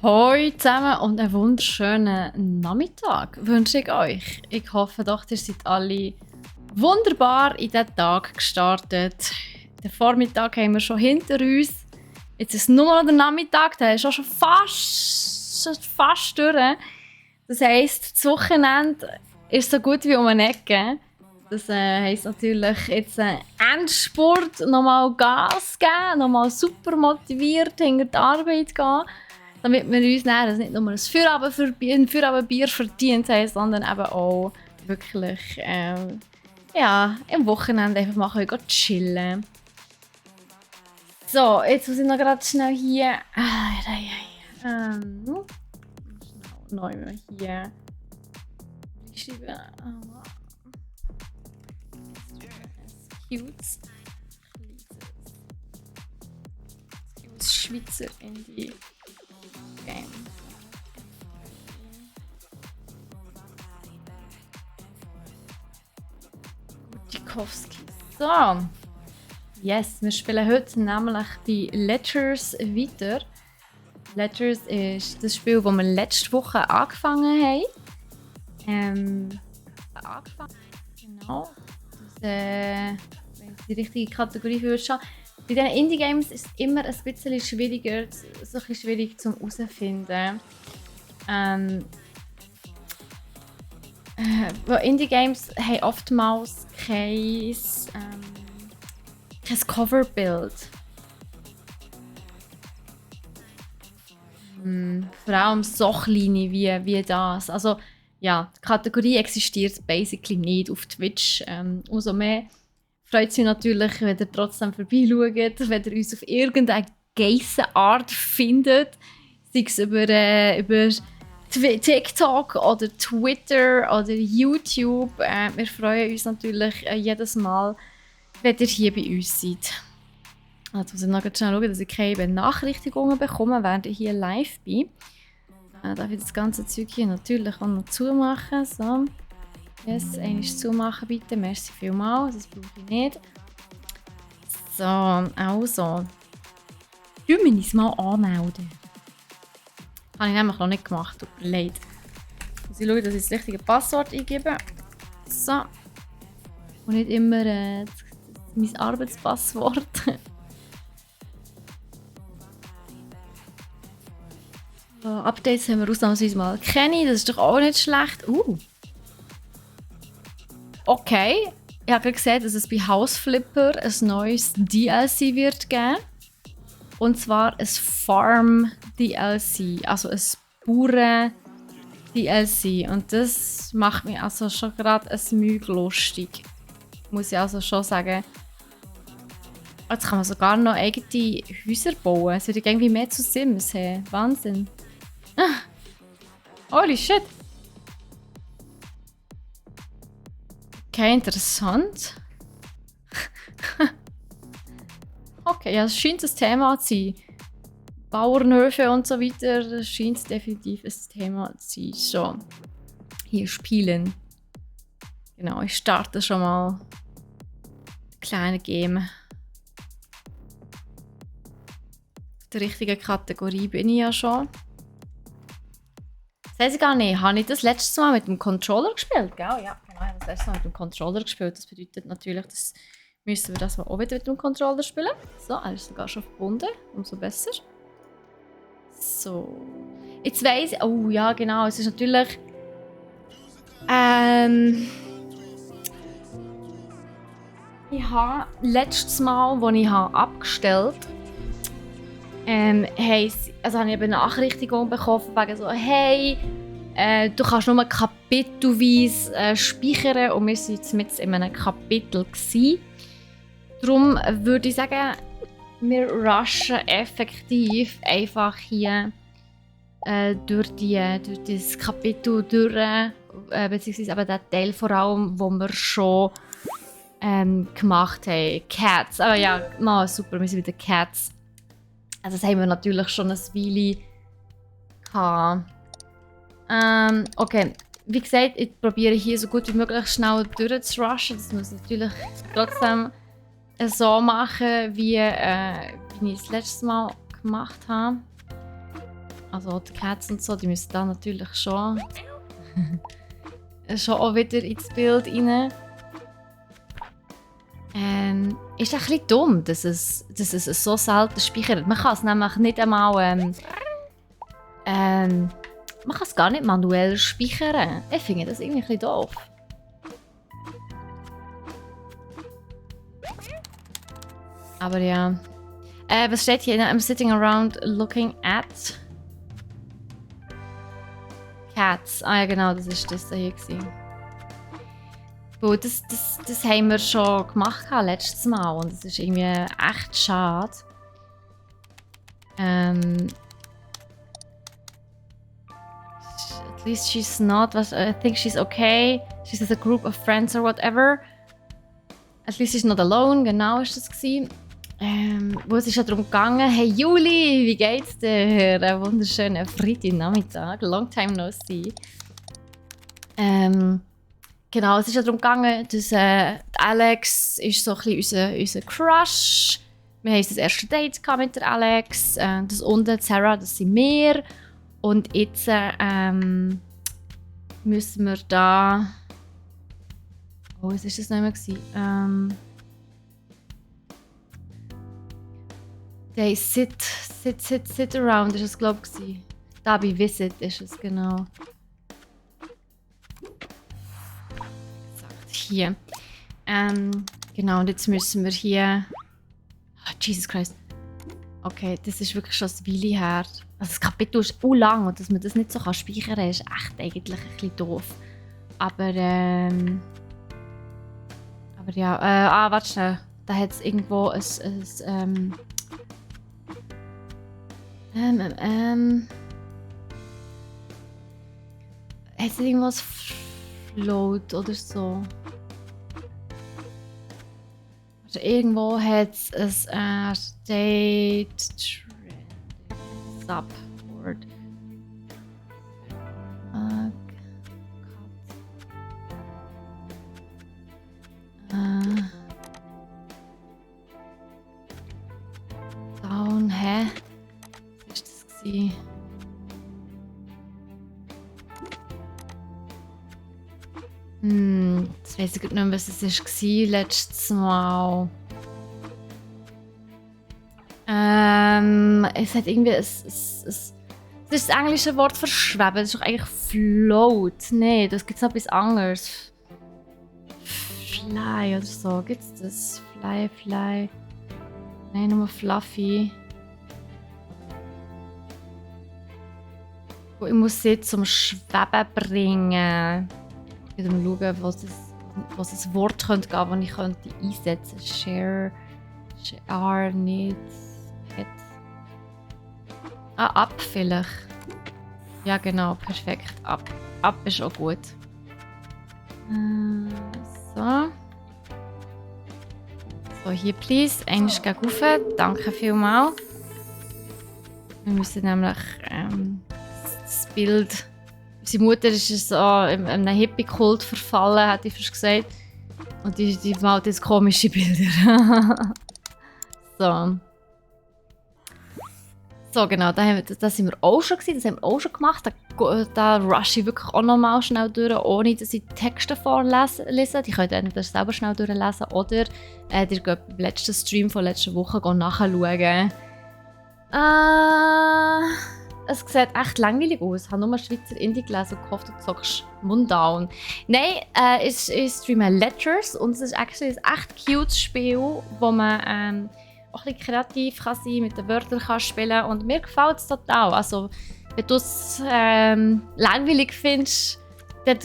Hallo zusammen und einen wunderschönen Nachmittag wünsche ich euch. Ich hoffe doch, ihr seid alle wunderbar in diesen Tag gestartet. Den Vormittag haben wir schon hinter uns. Jetzt ist es nur noch der Nachmittag, der ist auch schon fast durch. Das heisst, das Wochenende ist so gut wie um eine Ecke. Das heisst natürlich jetzt Endspurt, nochmal Gas geben, nochmal super motiviert hinter die Arbeit gehen, damit wir uns dann nicht nur ein Feierabendbier verdient haben, sondern eben auch wirklich am Wochenende einfach mal chillen. So, jetzt muss ich noch gerade schnell hier. Neu hier schreiben. Cutes Schweizer Indie Game. Gutikowski. So. Yes, wir spielen heute nämlich bei Letters weiter. Letters ist das Spiel, das wir letzte Woche angefangen haben. Genau. Wenn ich die richtige Kategorie würde schauen. Bei diesen Indie-Games ist es immer ein bisschen schwieriger, so ein bisschen schwierig zum herausfinden. Indie-Games haben oftmals kein Coverbild. Vor allem so kleine wie das. Also, ja, die Kategorie existiert basically nicht auf Twitch. Umso mehr freut es mich natürlich, wenn ihr trotzdem vorbeischaut, wenn ihr uns auf irgendeine geisse Art findet. Sei es über TikTok oder Twitter oder YouTube. Wir freuen uns natürlich jedes Mal, wenn ihr hier bei uns seid. Jetzt muss ich noch schnell schauen, dass ich keine Benachrichtigungen bekomme, während ich hier live bin. Darf ich das ganze Zeug hier natürlich auch noch zumachen. So. Yes, einmal zumachen bitte. Merci vielmals, das brauche ich nicht. So, also. Wir müssen uns mal anmelden. Habe ich nämlich noch nicht gemacht, tut mir leid. Muss ich schauen, dass ich das richtige Passwort eingebe. So. Und nicht immer mein Arbeitspasswort. Updates haben wir ausnahmsweise mal keine, das ist doch auch nicht schlecht. Okay, ich habe gesehen, dass es bei Hausflipper ein neues DLC wird geben. Und zwar ein Farm-DLC, also ein Bauern-DLC. Und das macht mich also schon gerade ein Mühe lustig. Muss ich also schon sagen. Jetzt kann man sogar noch eigene Häuser bauen. Es wird irgendwie mehr zu Sims haben. Wahnsinn. Holy shit! Okay, interessant. Okay, ja, es scheint ein Thema zu sein. Bauernhöfe und so weiter, das scheint definitiv ein Thema zu sein. So, hier spielen. Genau, ich starte schon mal ein kleines Game. Der richtigen Kategorie bin ich ja schon. Das weiß ich gar nicht. Habe ich das letztes Mal mit dem Controller gespielt? Gell? Ja, genau. Ich habe das letzte Mal mit dem Controller gespielt. Das bedeutet natürlich, dass müssen wir das mal auch wieder mit dem Controller spielen. So, er ist sogar schon verbunden. Umso besser. So. Jetzt weiss ich... Oh ja, genau. Es ist natürlich... Ich habe letztes Mal, als ich abgestellt habe, habe ich eine Benachrichtigung bekommen, wegen so, hey, du kannst nur kapitelweise speichern und wir waren jetzt mit in einem Kapitel gewesen. Darum würde ich sagen, wir rushen effektiv einfach hier durch das Kapitel durch, beziehungsweise eben den Teil vor allem, wo wir schon gemacht haben. Cats, aber ja, super, wir sind wieder Cats. Also das haben wir natürlich schon ein Weile gehabt. Okay, wie gesagt, ich probiere hier so gut wie möglich schnell durchzurushen. Das muss ich natürlich trotzdem so machen, wie ich es letztes Mal gemacht habe. Also die Cats und so, die müssen da natürlich schon, schon auch wieder ins Bild rein. Ist ein bisschen dumm, dass es so selten speichert. Man kann es nämlich nicht einmal... man kann es gar nicht manuell speichern. Ich finde das irgendwie ein bisschen doof. Aber ja. Was steht hier? I'm sitting around looking at cats. Ah ja genau, das ist das hier gewesen. Gut, das haben wir schon gemacht letztes Mal und es ist irgendwie echt schade. At least she's not. I think she's okay. She's with a group of friends or whatever. At least she's not alone. Genau ist das gewesen. Wo es ist ja darum gegangen, hey Juli, wie geht's dir? Einen wunderschönen Freitagnachmittag. Long time no see. Genau, es ist ja darum gegangen, dass Alex ist so ein bisschen unser Crush. Wir haben das erste Date mit der Alex. Das unten, Sarah, das sind wir. Und jetzt müssen wir da... Oh, was war das noch mehr? They sit around ist es, glaube ich. Da bei Visit ist es, genau. Hier. Genau, und jetzt müssen wir hier... Oh, Jesus Christ. Okay, das ist wirklich schon ein Weile her. Also das Kapitel ist lang und dass man das nicht so speichern kann, ist echt eigentlich ein bisschen doof. Aber ja, warte schnell. Da hat es irgendwo ein hat es irgendwas Float oder so? Also irgendwo hat es ein Date Subword. Down, hä? Was war das gewesen? Jetzt weiss ich nicht mehr, was es war letztes Mal. Es hat irgendwie es ist das englische Wort für schweben. Das ist doch eigentlich float. Nein, das gibt es noch etwas anderes. Fly oder so. Gibt es das? Fly. Nein, nur fluffy. Ich muss sie zum Schweben bringen. Ich will mal schauen, was das Wort könnte geben, das ich könnte einsetzen könnte. Share, nicht, pet. Up vielleicht. Ja genau, perfekt. Up ist auch gut. So. So, hier please. Einmal gegen rauf. Danke vielmals. Wir müssen nämlich das Bild... Unsere Mutter ist so in einem Hippie-Kult verfallen, hätte ich fast gesagt. Und die malt jetzt komische Bilder. So, genau, da sind wir auch schon gewesen, das haben wir auch schon gemacht. Da rush ich wirklich auch nochmal schnell durch, ohne dass ich die Texte vorlese. Die könnt ihr entweder selber schnell durchlesen oder ihr geht beim letzten Stream von letzter Woche nachschauen. Es sieht echt langweilig aus. Ich habe nur Schweizer Indie gelesen und gehofft, du zockst Munddown. Nein, ich streame Letters und es ist actually ein echt cutes Spiel, wo man auch ein bisschen kreativ kann sein, mit den Wörtern kann spielen und mir gefällt es total. Also, wenn du es langweilig findest, dann das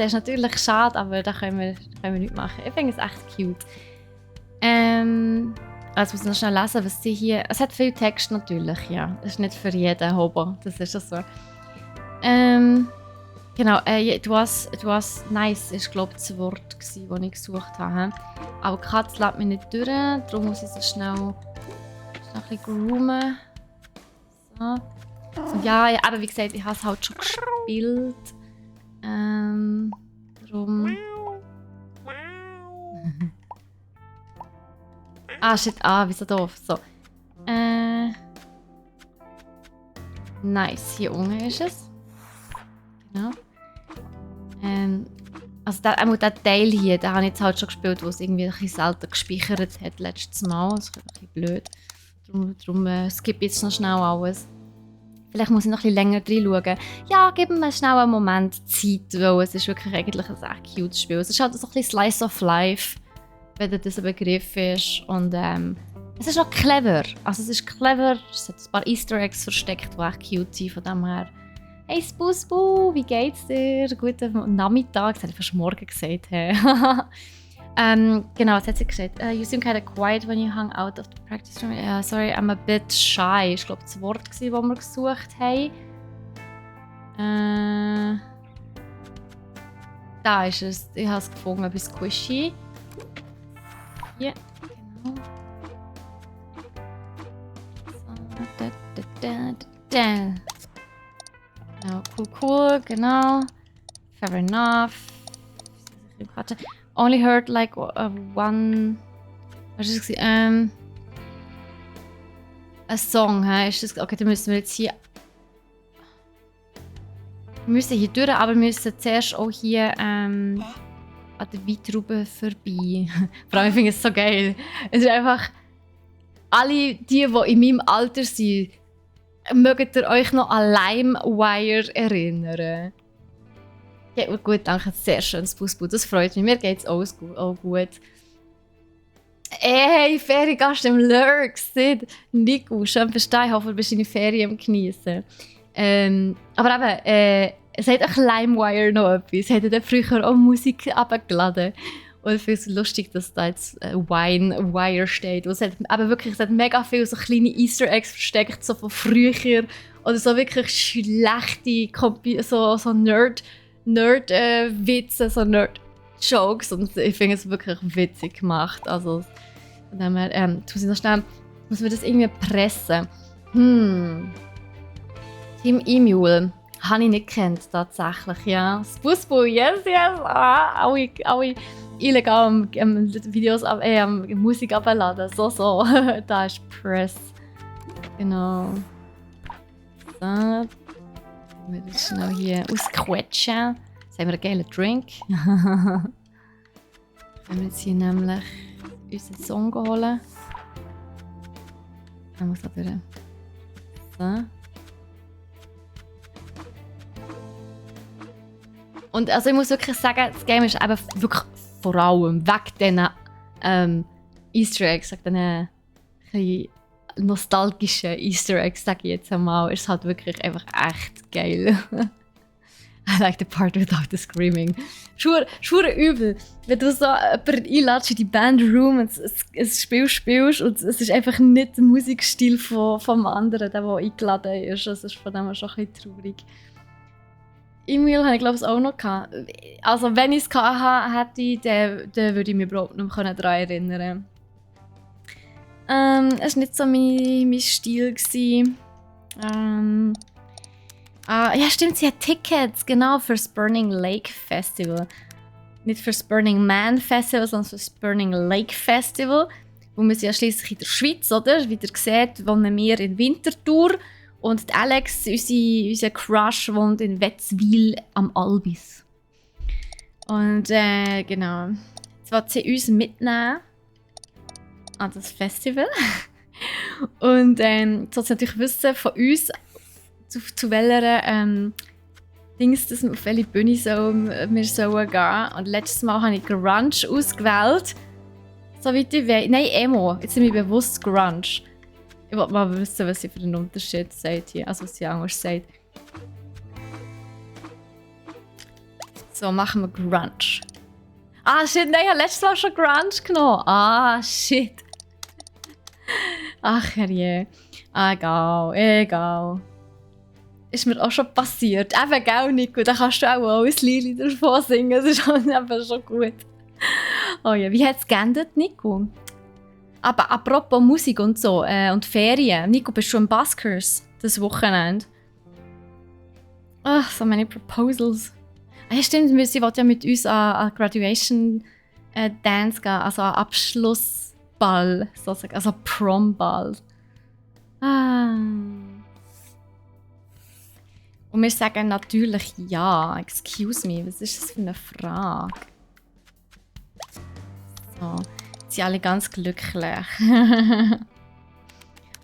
ist natürlich schade, aber da können wir nichts machen. Ich finde es echt cute. Also muss ich noch schnell lesen, was sie hier... Es hat viel Text natürlich, ja. Es ist nicht für jeden Hobo, das ist ja so. Genau, it was nice ist, glaube ich, das Wort, das ich gesucht habe. Aber die Katze lässt mich nicht durch, darum muss ich sie schnell ein bisschen groomen. So. Ja, aber wie gesagt, ich habe es halt schon gespielt. Darum... shit, wieso doof? So. Nice, hier unten ist es. Genau. Also der Teil hier, den habe ich jetzt halt schon gespielt, wo es irgendwie ein bisschen selten gespeichert hat letztes Mal. Das ist ein bisschen blöd. Darum skippe ich jetzt noch schnell alles. Vielleicht muss ich noch ein bisschen länger reinschauen. Ja, gib mir schnell einen Moment Zeit, weil es ist wirklich eigentlich ein echt cutes Spiel. Es ist halt so ein bisschen Slice of Life, wenn das ein Begriff ist. Und es ist auch clever. Also es ist clever, es hat ein paar Easter Eggs versteckt, die echt cute sind. Von dem her, hey Spusbu, wie geht's dir? Guten Nachmittag, das habe ich fast morgen gesagt. Genau, was hat sie gesagt? You seem kind of quiet when you hung out of the practice room. Sorry, I'm a bit shy. Ich glaube, das Wort, das wir gesucht haben. Da ist es. Ich habe es gefunden, etwas squishy. Hier, genau. Genau, cool, genau. Fair enough. Only heard like one. Was ist das? Ein Song, hä? Ist das? Okay, dann müssen wir jetzt hier. Wir müssen hier durch, aber wir müssen zuerst auch hier an der Weintraube vorbei. Vor allem, ich finde es so geil. Es ist einfach. Alle die in meinem Alter sind, mögt ihr euch noch an LimeWire erinnern? Ja, gut, danke. Sehr schönes Busbu. Das freut mich. Mir geht es auch gut. Hey, Feriengast im Lurks. Nico, schön verstehen. Ich hoffe, du bist deine Ferien am Genießen. Aber eben, es hat auch LimeWire noch etwas. Es hat dort früher auch Musik abgeladen. Und ich finde es lustig, dass da jetzt Wire steht. Und es hat mega viele so kleine Easter Eggs versteckt, so von früher. Oder so wirklich schlechte so Nerd-Witze, so Nerd-Jokes. Und ich finde es wirklich witzig gemacht. Also, von dem her, muss ich noch schnell, muss man das irgendwie pressen. Team E-Mule. Habe ich nicht gekannt, tatsächlich, ja. Das Busbu, yes. Alle illegal Videos, Musik abladen. So. Da ist Press. Genau. So. Wir das schnell hier ausquetschen. Jetzt haben wir einen geilen Drink. Wenn wir jetzt hier nämlich unseren Song holen. Dann muss ich durch. So. Und also ich muss wirklich sagen, das Game ist eben wirklich vor allem wegen diesen Easter Eggs, wegen diesen nostalgischen Easter Eggs, sage ich jetzt einmal, ist halt wirklich einfach echt geil. I like the part without the screaming. Schwere übel. Wenn du so jemanden einladest in die Bandroom und ein Spiel spielst und es ist einfach nicht der Musikstil vom anderen, der eingeladen ist. Das ist von dem her schon ein bisschen traurig. E-Mail habe ich glaube ich auch noch gehabt. Also wenn ich es hätte, dann würde ich mich überhaupt nicht mehr daran erinnern. Es war nicht so mein Stil. Ja stimmt, sie hat Tickets, genau, für das Burning Lake Festival. Nicht für das Burning Man Festival, sondern für das Burning Lake Festival. Wo wir sind ja schliesslich in der Schweiz, oder? Wie ihr seht, wohnen wir in Winterthur. Und die Alex, unser Crush, wohnt in Wetzwil am Albis. Und genau. Jetzt will sie uns mitnehmen an das Festival. Und jetzt soll sie natürlich wissen von uns, zu welcher Dings, dass wir auf welche Bühne wir sollen gehen. Und letztes Mal habe ich Grunge ausgewählt. Soweit ich weiß. Nein, Emo. Jetzt sind wir bewusst Grunge. Ich wollte mal wissen, was sie für einen Unterschied sagt hier. Also was sie anders sagt. So, machen wir Grunge. Ah, shit, nein, ich habe letztes Mal schon Grunge genommen. Ah, shit. Ach, herrje. Egal. Ist mir auch schon passiert. Eben, gell, Nico? Da kannst du auch ein Lied davon singen. Das ist eben schon gut. Oh ja, wie hat es geendet, Nico? Aber apropos Musik und so und Ferien. Nico, bist du im Buskers das Wochenende? Ach, so many proposals. Ja, stimmt, sie wollte ja mit uns an Graduation Dance gehen, also an Abschlussball, sozusagen, also Promball. Und wir sagen natürlich ja. Excuse me, was ist das für eine Frage? So, sie sind alle ganz glücklich. Und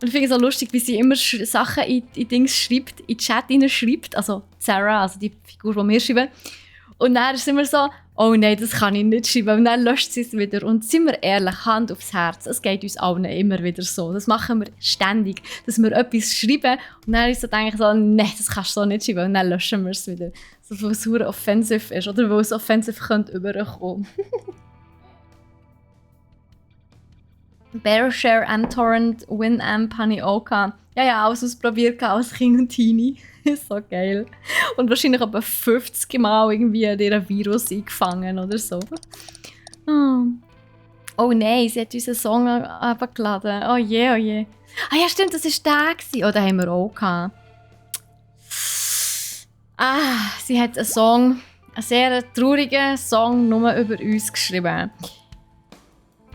ich finde es auch lustig, wie sie immer Sachen in Dings schreibt, in den Chat schreibt. Also Sarah, also die Figur, die wir schreiben. Und dann ist es immer so, oh nein, das kann ich nicht schreiben. Und dann löscht sie es wieder. Und sind wir ehrlich, Hand aufs Herz, es geht uns allen immer wieder so. Das machen wir ständig, dass wir etwas schreiben und dann ist so, denke ich so, nein, das kannst du so nicht schreiben. Und dann löschen wir es wieder. So, weil es super offensiv ist oder weil es offensiv könnte überkommen. Bearshare, mTorrent, Winamp habe ich auch gehabt. Ja, alles ausprobiert als Kind und Teenie. So geil. Und wahrscheinlich etwa 50 Mal irgendwie dieser Virus eingefangen oder so. Oh nein, sie hat unseren Song abgeladen. Oh je, oh je. Ah ja, stimmt, das war der. Oh, den haben wir auch gehabt. Sie hat einen Song, einen sehr traurigen Song nur über uns geschrieben.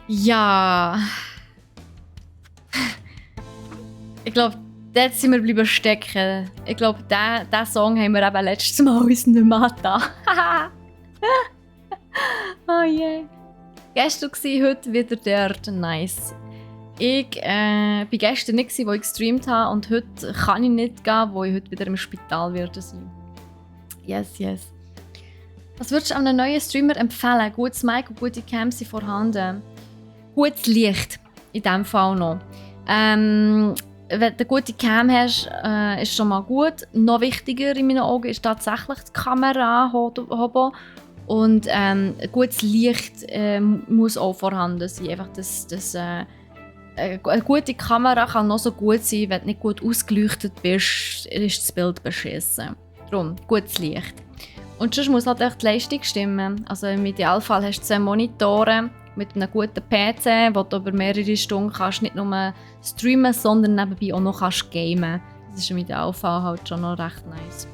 Ja. Ich glaube, dort sind wir bleiben stecken. Ich glaube, diesen Song haben wir eben letztes Mal uns nicht mehr da. Oh je. Yeah. Gestern war heute wieder dort. Nice. Ich war gestern nicht, wo ich gestreamt habe. Und heute kann ich nicht gehen, wo ich heute wieder im Spital werde sein. Yes, yes. Was würdest du einem neuen Streamer empfehlen? Gutes Mic und gute Cams sind vorhanden. Gutes Licht, in diesem Fall noch. Wenn du eine gute Cam hast, ist schon mal gut. Noch wichtiger in meinen Augen ist tatsächlich die Kamera. Und gutes Licht muss auch vorhanden sein. Einfach eine gute Kamera kann noch so gut sein, wenn du nicht gut ausgeleuchtet bist, ist das Bild beschissen. Darum, gutes Licht. Und sonst muss halt die Leistung stimmen. Also im Idealfall hast du 2 Monitore mit einem guten PC, wo du über mehrere Stunden kannst nicht nur streamen, sondern nebenbei auch noch kannst gamen. Das ist im Idealfall halt schon noch recht nice.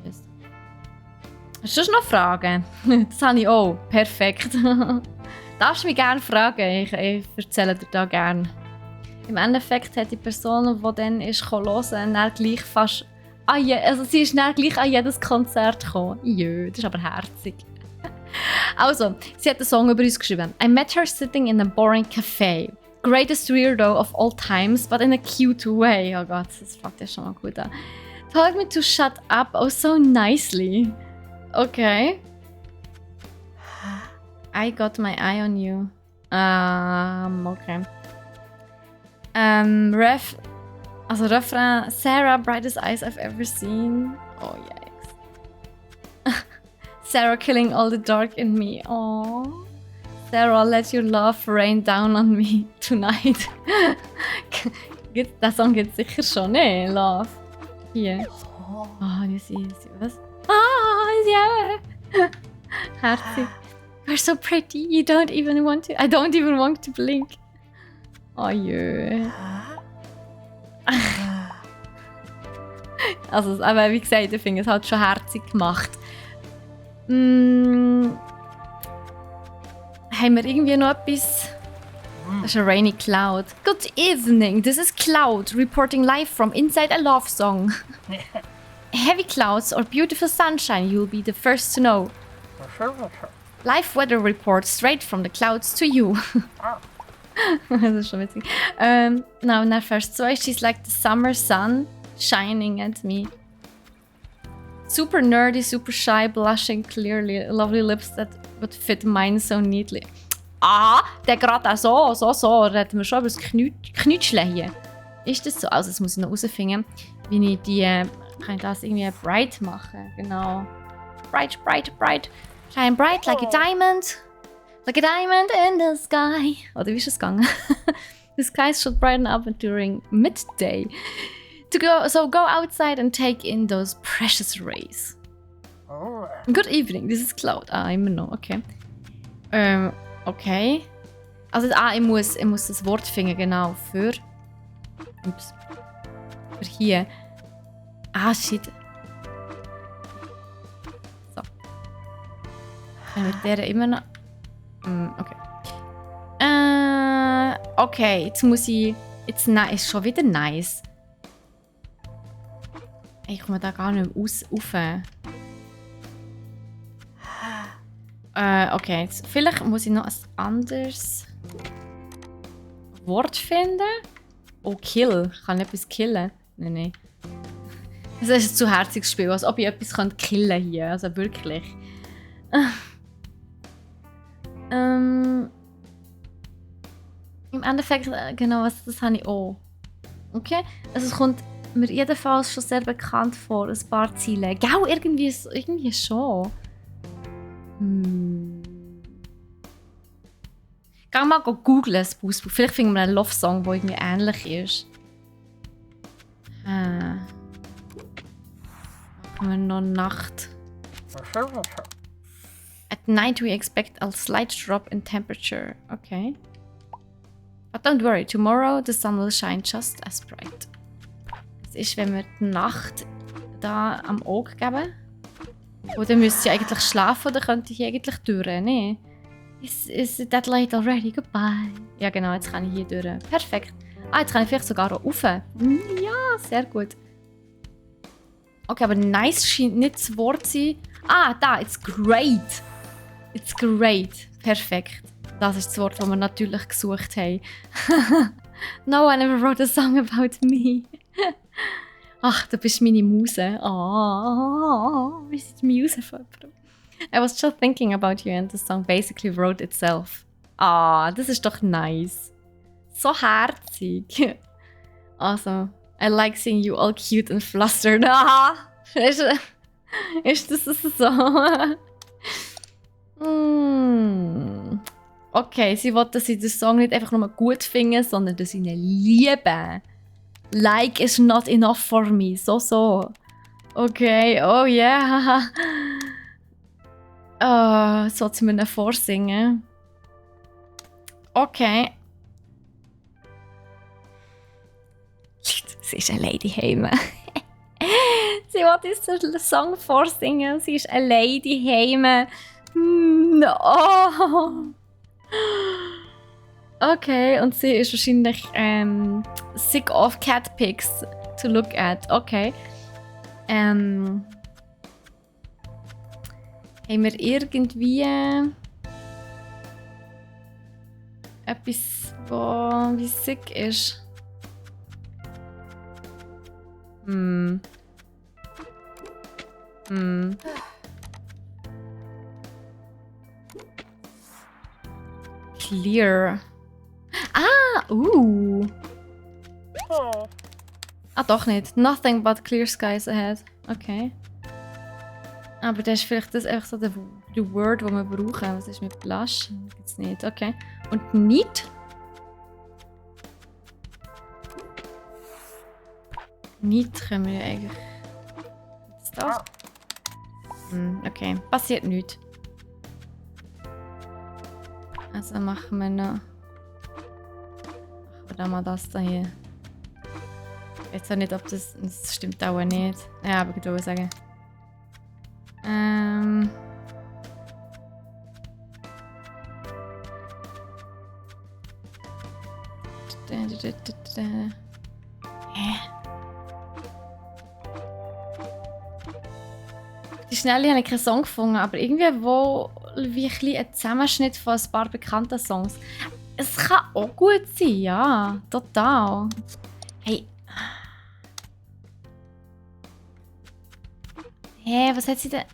Yes. Hast du noch Fragen? Das habe ich auch. Perfekt. Darfst du mich gerne fragen? Ich erzähle dir da gerne. Im Endeffekt hat die Person, die dann hören dann gleich fast... sie ist dann gleich an jedes Konzert gekommen. Jö, das ist aber herzig. Also, sie hat einen Song über uns geschrieben. I met her sitting in a boring cafe. Greatest weirdo of all times, but in a cute way. Oh Gott, das fängt ja schon mal gut an. Told me to shut up, oh so nicely. Okay. I got my eye on you. Okay. Refrain. Sarah, brightest eyes I've ever seen. Oh, yikes. Sarah killing all the dark in me. Oh. Sarah, let your love rain down on me tonight. Der Song gibt sicher schon, ne? Love. Hier. Oh, was? Ja. Herzig. You're so pretty. I don't even want to blink. Oh jö. Also, aber wie gesagt, ich finde es halt schon herzig gemacht. Haben wir irgendwie noch etwas? Das ist eine rainy cloud. Good evening, this is Cloud, reporting live from inside a love song. Heavy clouds or beautiful sunshine, you'll be the first to know. Live weather report straight from the clouds to you. Das ist schon witzig. Now in that first so she's like the summer sun shining at me. Super nerdy, super shy, blushing clearly, lovely lips that would fit mine so neatly. Der gerade auch so. Reden wir schon über das Knütschle hier. Ist das so? Also, das muss ich noch herausfinden, wie ich die. Kann ich das irgendwie bright machen? Genau. Bright. Shine bright like a diamond. Like a diamond in the sky. Oder wie ist es gegangen? The skies should brighten up during midday. So go outside and take in those precious rays. Good evening, this is Cloud. Immer noch, okay. Okay. Also, ich muss das Wort finden, genau, für hier. Shit. So. Dann wird der immer noch... Okay. Okay, jetzt muss ich... Jetzt ist schon wieder nice. Hey, ich komme da gar nicht mehr rauf. Okay, jetzt, vielleicht muss ich noch ein anderes Wort finden. Oh, kill. Kann ich etwas killen? Nein. Das ist ein zu herziges Spiel, als ob ich etwas killen kann hier. Also wirklich. Im Endeffekt, genau, das habe ich auch. Okay? Also es kommt mir jedenfalls schon sehr bekannt vor, ein paar Ziele. Gell, irgendwie schon. Geh mal googlen, das Busbuch. Vielleicht finden wir einen Love-Song, der irgendwie ähnlich ist. Machen wir noch Nacht. At night we expect a slight drop in temperature. Okay. But don't worry, tomorrow the sun will shine just as bright. Das ist, wenn wir die Nacht da am Auge geben. Oder müsste ich eigentlich schlafen oder könnte ich eigentlich durch? Nee. Is it that late already? Goodbye. Ja genau, jetzt kann ich hier durch. Perfekt. Jetzt kann ich vielleicht sogar auch rauf. Ja, sehr gut. Okay, aber nice scheint nicht das Wort zu sein. Da, it's great. It's great. Perfekt. Das ist das Wort, das wir natürlich gesucht haben. No one ever wrote a song about me. Ach, du bist meine Muse. Wir sind die Muse von jemandem. I was just thinking about you and the song basically wrote itself. Das ist doch nice. So herzig. Also, I like seeing you all cute and flustered. Ist das so? Okay, sie will, dass ich den Song nicht einfach nur gut finde, sondern dass ich ihn liebe. Like is not enough for me. So. Okay, oh yeah. Soll sie mir ihn vorsingen? Okay. Sie ist eine Lady heim. Sie will uns den Song vorsingen. Sie ist eine Lady heim. Okay, und sie ist wahrscheinlich sick of cat pics to look at. Okay. Haben wir irgendwie etwas, was wie sick ist? Clear. Doch nicht. Nothing but clear skies ahead. Okay. Aber das ist vielleicht das einfach so der Word, das wir brauchen. Was ist mit Blush? Gibt's nicht. Okay. Und Neat? Neat können wir ja eigentlich. Ist das? Okay. Passiert nichts. Also machen wir noch. Machen wir dann mal das da hier. Ich weiß auch nicht, ob das. Das stimmt auch nicht. Ja, aber ich würde sagen. Die Schnelle habe ich keinen Song gefunden, aber irgendwie wie ein Zusammenschnitt von ein paar bekannten Songs. Es kann auch gut sein, ja. Total. Hey. Was hat sie denn?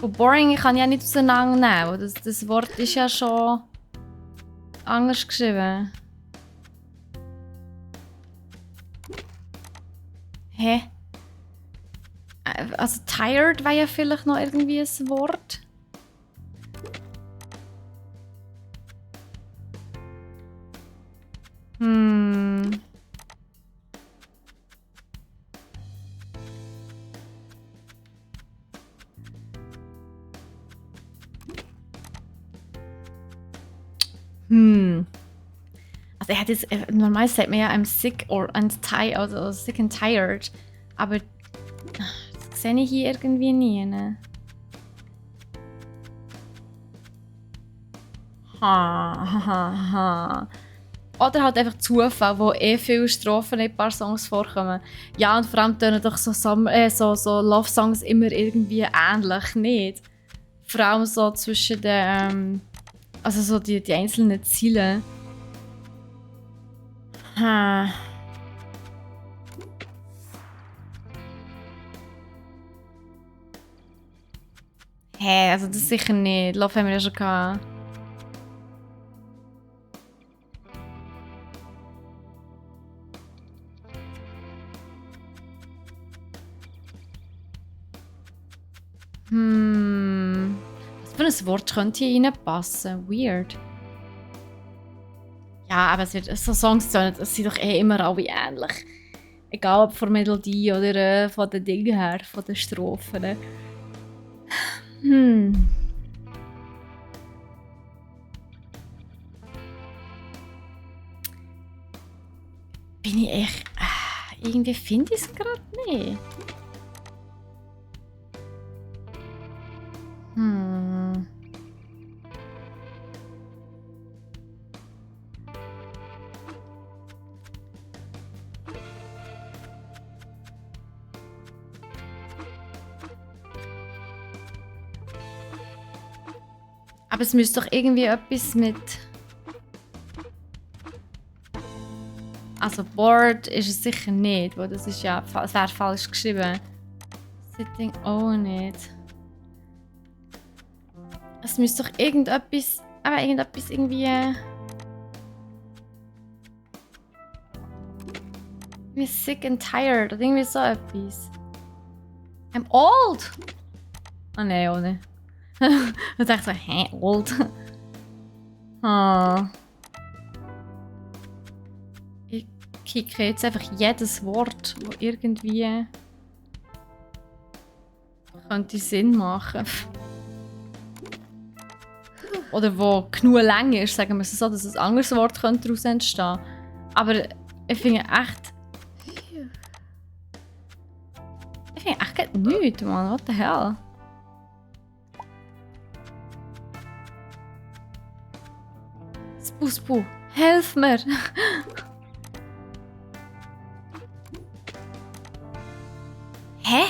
Boring kann ich ja nicht auseinandernehmen. Das Wort ist ja schon anders geschrieben. Also tired wäre ja vielleicht noch irgendwie ein Wort. Also er hat jetzt, normal sagt man ja I'm sick or I'm tired, also sick and tired. Aber das sehe ich hier irgendwie nie. Ne? Oder halt einfach Zufall, wo viele Strophen in ein paar Songs vorkommen. Ja, und vor allem tönen doch so Love-Songs immer irgendwie ähnlich, nicht? Vor allem so zwischen den, also so die einzelnen Ziele. Hä, also das sicher nicht. Love haben wir ja schon gehabt. Was für ein Wort könnte hier reinpassen? Weird. Ja, aber so Songs sind doch immer alle ähnlich. Egal ob von der Melodie oder von den Dingen her, von den Strophen. Bin ich echt... irgendwie finde ich es gerade nicht. Aber es müsste doch irgendwie etwas mit... Also Board ist es sicher nicht, weil das ist ja... Es wäre falsch geschrieben. Sitting auch nicht. Es müsste doch irgendetwas... Aber irgendetwas irgendwie... Wie sick and tired oder irgendwie so etwas. I'm old! Ah nein, auch nicht. Ich dachte so, hä, old? Ich kicke jetzt einfach jedes Wort, das irgendwie könnte Sinn machen. Oder wo genug lang ist, sagen wir es so, dass ein anderes Wort könnte daraus entstehen. Aber ich finde echt... Ich finde echt nichts, Mann. What the hell? Spuspu, helf mir! Hä?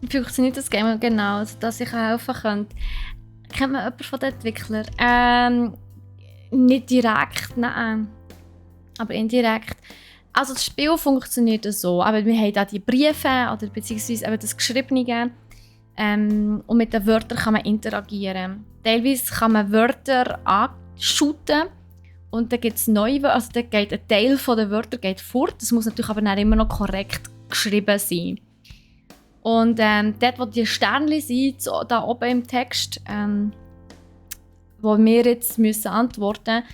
Wie funktioniert das Game genau, dass ich helfen könnte? Kennt man jemanden von den Entwicklern? Nicht direkt, nein. Aber indirekt. Also das Spiel funktioniert so, aber wir haben da die Briefe oder beziehungsweise eben das Geschriebene. Und mit den Wörtern kann man interagieren. Teilweise kann man Wörter anschuten und dann gibt es neue Wörter, also dann geht ein Teil der Wörter geht fort. Das muss natürlich aber dann immer noch korrekt geschrieben sein. Und dort, wo die Sternchen sind, so, da oben im Text, wo wir jetzt müssen antworten müssen,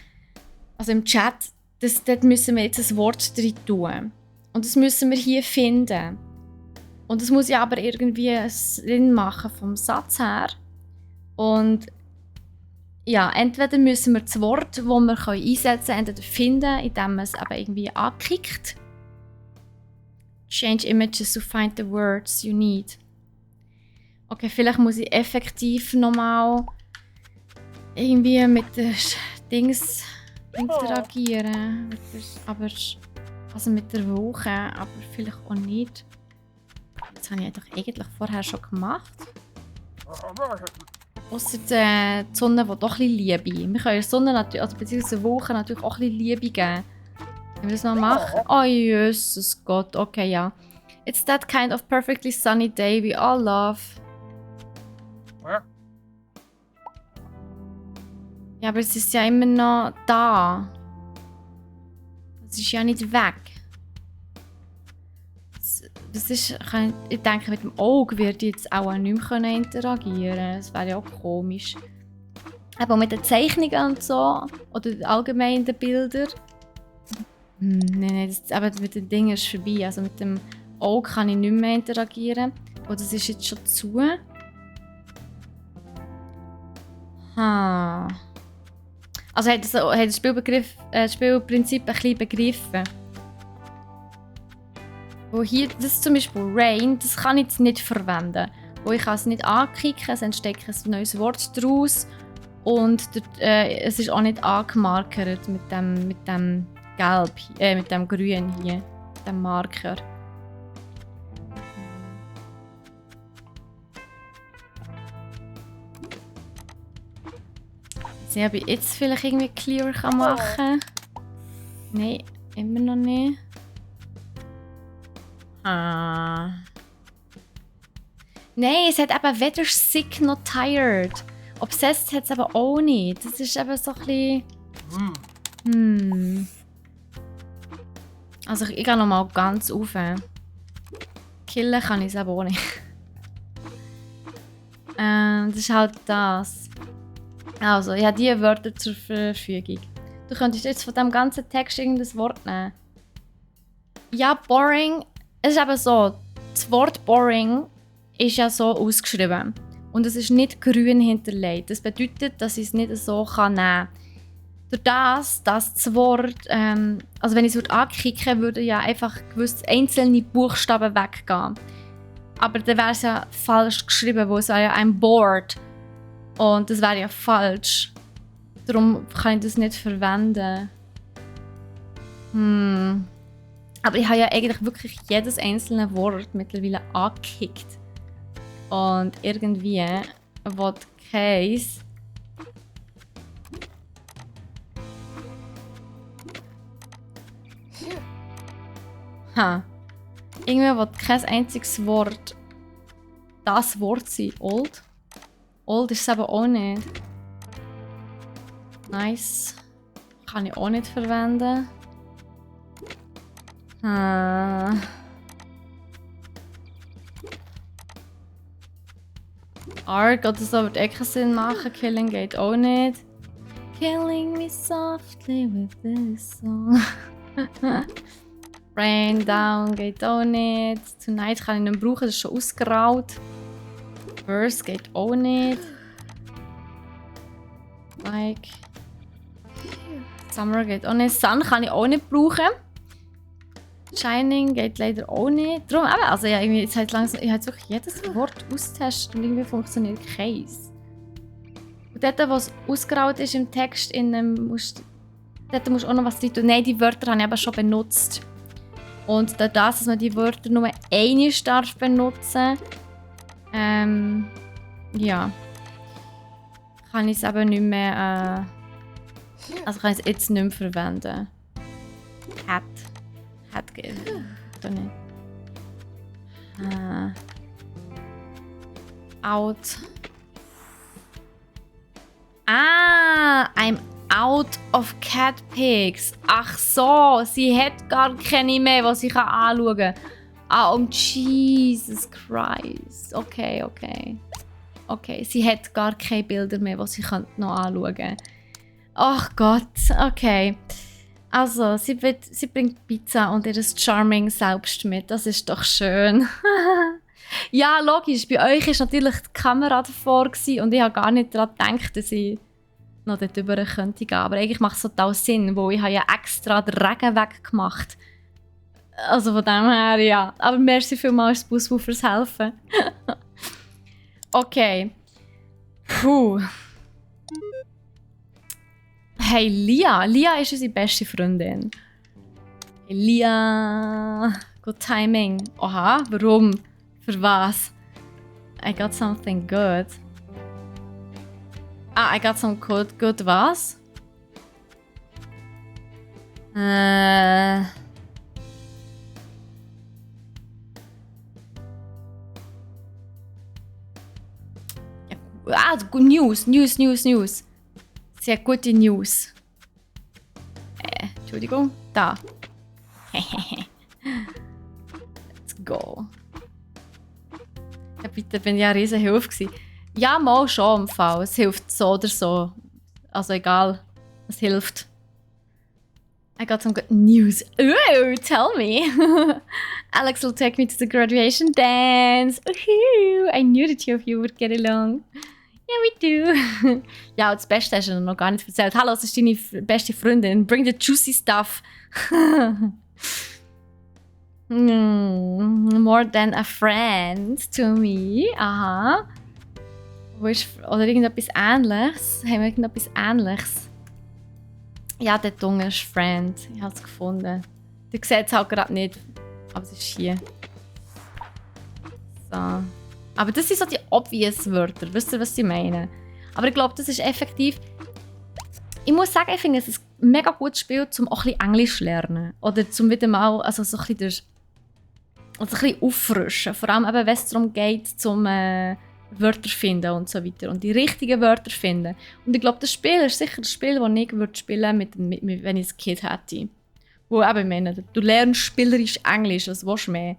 also im Chat, dort müssen wir jetzt ein Wort drin tun. Und das müssen wir hier finden. Und das muss ja aber irgendwie Sinn machen vom Satz her. Und ja, entweder müssen wir das Wort, das wir einsetzen können, entweder finden, indem man es eben irgendwie anklickt. Change images to find the words you need. Okay, vielleicht muss ich effektiv nochmal irgendwie mit den Dings interagieren. Aber, also mit der Woche, aber vielleicht auch nicht. Das habe ich doch eigentlich vorher schon gemacht. Ausser die Sonne, die doch ein bisschen Liebe. Wir können der Sonne natürlich, also beziehungsweise der Woche natürlich auch ein bisschen Liebe geben. Wenn wir das mal machen. Oh, Jesus Gott, okay, ja. It's that kind of perfectly sunny day we all love. Ja, aber es ist ja immer noch da. Es ist ja nicht weg. Das ist, ich denke, mit dem Auge wird ich jetzt auch nicht mehr interagieren können. Das wäre ja auch komisch. Aber mit den Zeichnungen und so, oder allgemein den Bildern. Nein, aber mit den Dingen ist es vorbei. Also mit dem Auge kann ich nicht mehr interagieren. Und das ist jetzt schon zu. Also hat das Spielprinzip ein bisschen begriffen. Wo hier, das ist zum Beispiel Rain, das kann ich jetzt nicht verwenden. Wo ich kann es nicht anklicken, es entsteht ein neues Wort daraus. Und es ist auch nicht angemarkert mit dem Gelb, mit dem Grün hier, mit dem Marker. Ich weiß nicht, ob ich jetzt vielleicht irgendwie clear machen kann. Nein, immer noch nicht. Ah. Nein, es hat eben weder sick noch tired. Obsessed hat es aber auch nicht. Das ist eben so ein bisschen... Also ich gehe nochmal ganz rauf. Killen kann ich es aber auch nicht. Das ist halt das. Also, ich habe diese Wörter zur Verfügung. Du könntest jetzt von diesem ganzen Text irgendein Wort nehmen. Ja, boring. Es ist eben so, das Wort boring ist ja so ausgeschrieben. Und es ist nicht grün hinterlegt. Das bedeutet, dass ich es nicht so nehmen kann. Durch das Wort, also wenn ich es anklicken würde, ja einfach gewisse einzelne Buchstaben weggehen. Aber dann wäre es ja falsch geschrieben, wo es wäre ja ein Board. Und das wäre ja falsch. Darum kann ich das nicht verwenden. Aber ich habe ja eigentlich wirklich jedes einzelne Wort mittlerweile angekickt. Und irgendwie will Case. Irgendwie will kein einziges Wort das Wort sein. Old? Old ist es aber auch nicht. Nice. Kann ich auch nicht verwenden. Arg oder so wird keinen Sinn machen. Killing geht auch nicht. Killing me softly with this song. Rain down geht auch nicht. Tonight kann ich nicht mehr brauchen, das ist schon ausgeraut. Verse geht auch nicht. Like. Summer geht auch nicht. Sun kann ich auch nicht brauchen. Shining geht leider auch nicht. Darum eben, also ja, irgendwie jetzt halt langsam, ich habe jetzt wirklich jedes Wort austestet und irgendwie funktioniert keins. Und dort, wo es ausgeraut ist im Text, musst du auch noch was drin tun. Nein, die Wörter habe ich aber schon benutzt. Und dadurch, dass man die Wörter nur einmal darf benutzen, ja, kann ich es eben nicht mehr, also kann ich es jetzt nicht mehr verwenden. Hat geht oder nicht. Out. I'm out of cat pics. Ach so, sie hat gar keine mehr, was ich anschauen kann. Oh, Jesus Christ. Okay. Okay, sie hat gar keine Bilder mehr, die sie noch anschauen kann. Ach Gott, okay. Also, sie bringt Pizza und ihr Charming selbst mit. Das ist doch schön. Ja, logisch. Bei euch war natürlich die Kamera davor und ich habe gar nicht daran gedacht, dass ich noch dort rüber könnte gehen. Aber eigentlich macht es total Sinn, weil ich habe ja extra den Regen weggemacht. Also von dem her, ja. Aber merci vielmals, Busbu, fürs Helfen. Okay. Puh. Hey, Lia. Lia ist unsere beste Freundin. Hey, Lia. Good timing. Oha, warum? Für was? I got something good. I got some good. Good was? News. Sehr gute News. Entschuldigung. Da. Let's go. Ja, bitte, bin ja eine riesen Hilfe gewesen. Ja, mal schon im Fall. Es hilft so oder so. Also egal. Es hilft. I got some good news. Ooh, tell me. Alex will take me to the graduation dance. Ooh, I knew the two of you would get along. Yeah, we do. Ja, und das Beste hast du noch gar nicht erzählt. Hallo, das ist deine beste Freundin. Bring the juicy stuff. More than a friend to me. Aha. Wo ist, oder irgendetwas Ähnliches. Haben wir irgendetwas Ähnliches? Ja, der Tunge ist Friend. Ich habe es gefunden. Ihr seht es halt gerade nicht. Aber es ist hier. So. Aber das sind so die obvious Wörter. Wisst ihr, was ich meine? Aber ich glaube, das ist effektiv... Ich muss sagen, ich finde es ein mega gutes Spiel, um auch ein bisschen Englisch zu lernen. Oder zum wieder mal also so ein bisschen, also ein bisschen auffrischen. Vor allem, eben, wenn es darum geht, zum Wörter finden und so weiter. Und die richtigen Wörter finden. Und ich glaube, das Spiel ist sicher das Spiel, das ich würde spielen würde, wenn ich ein Kind hätte. Wo eben, ich meine, du lernst spielerisch Englisch, was willst du mehr?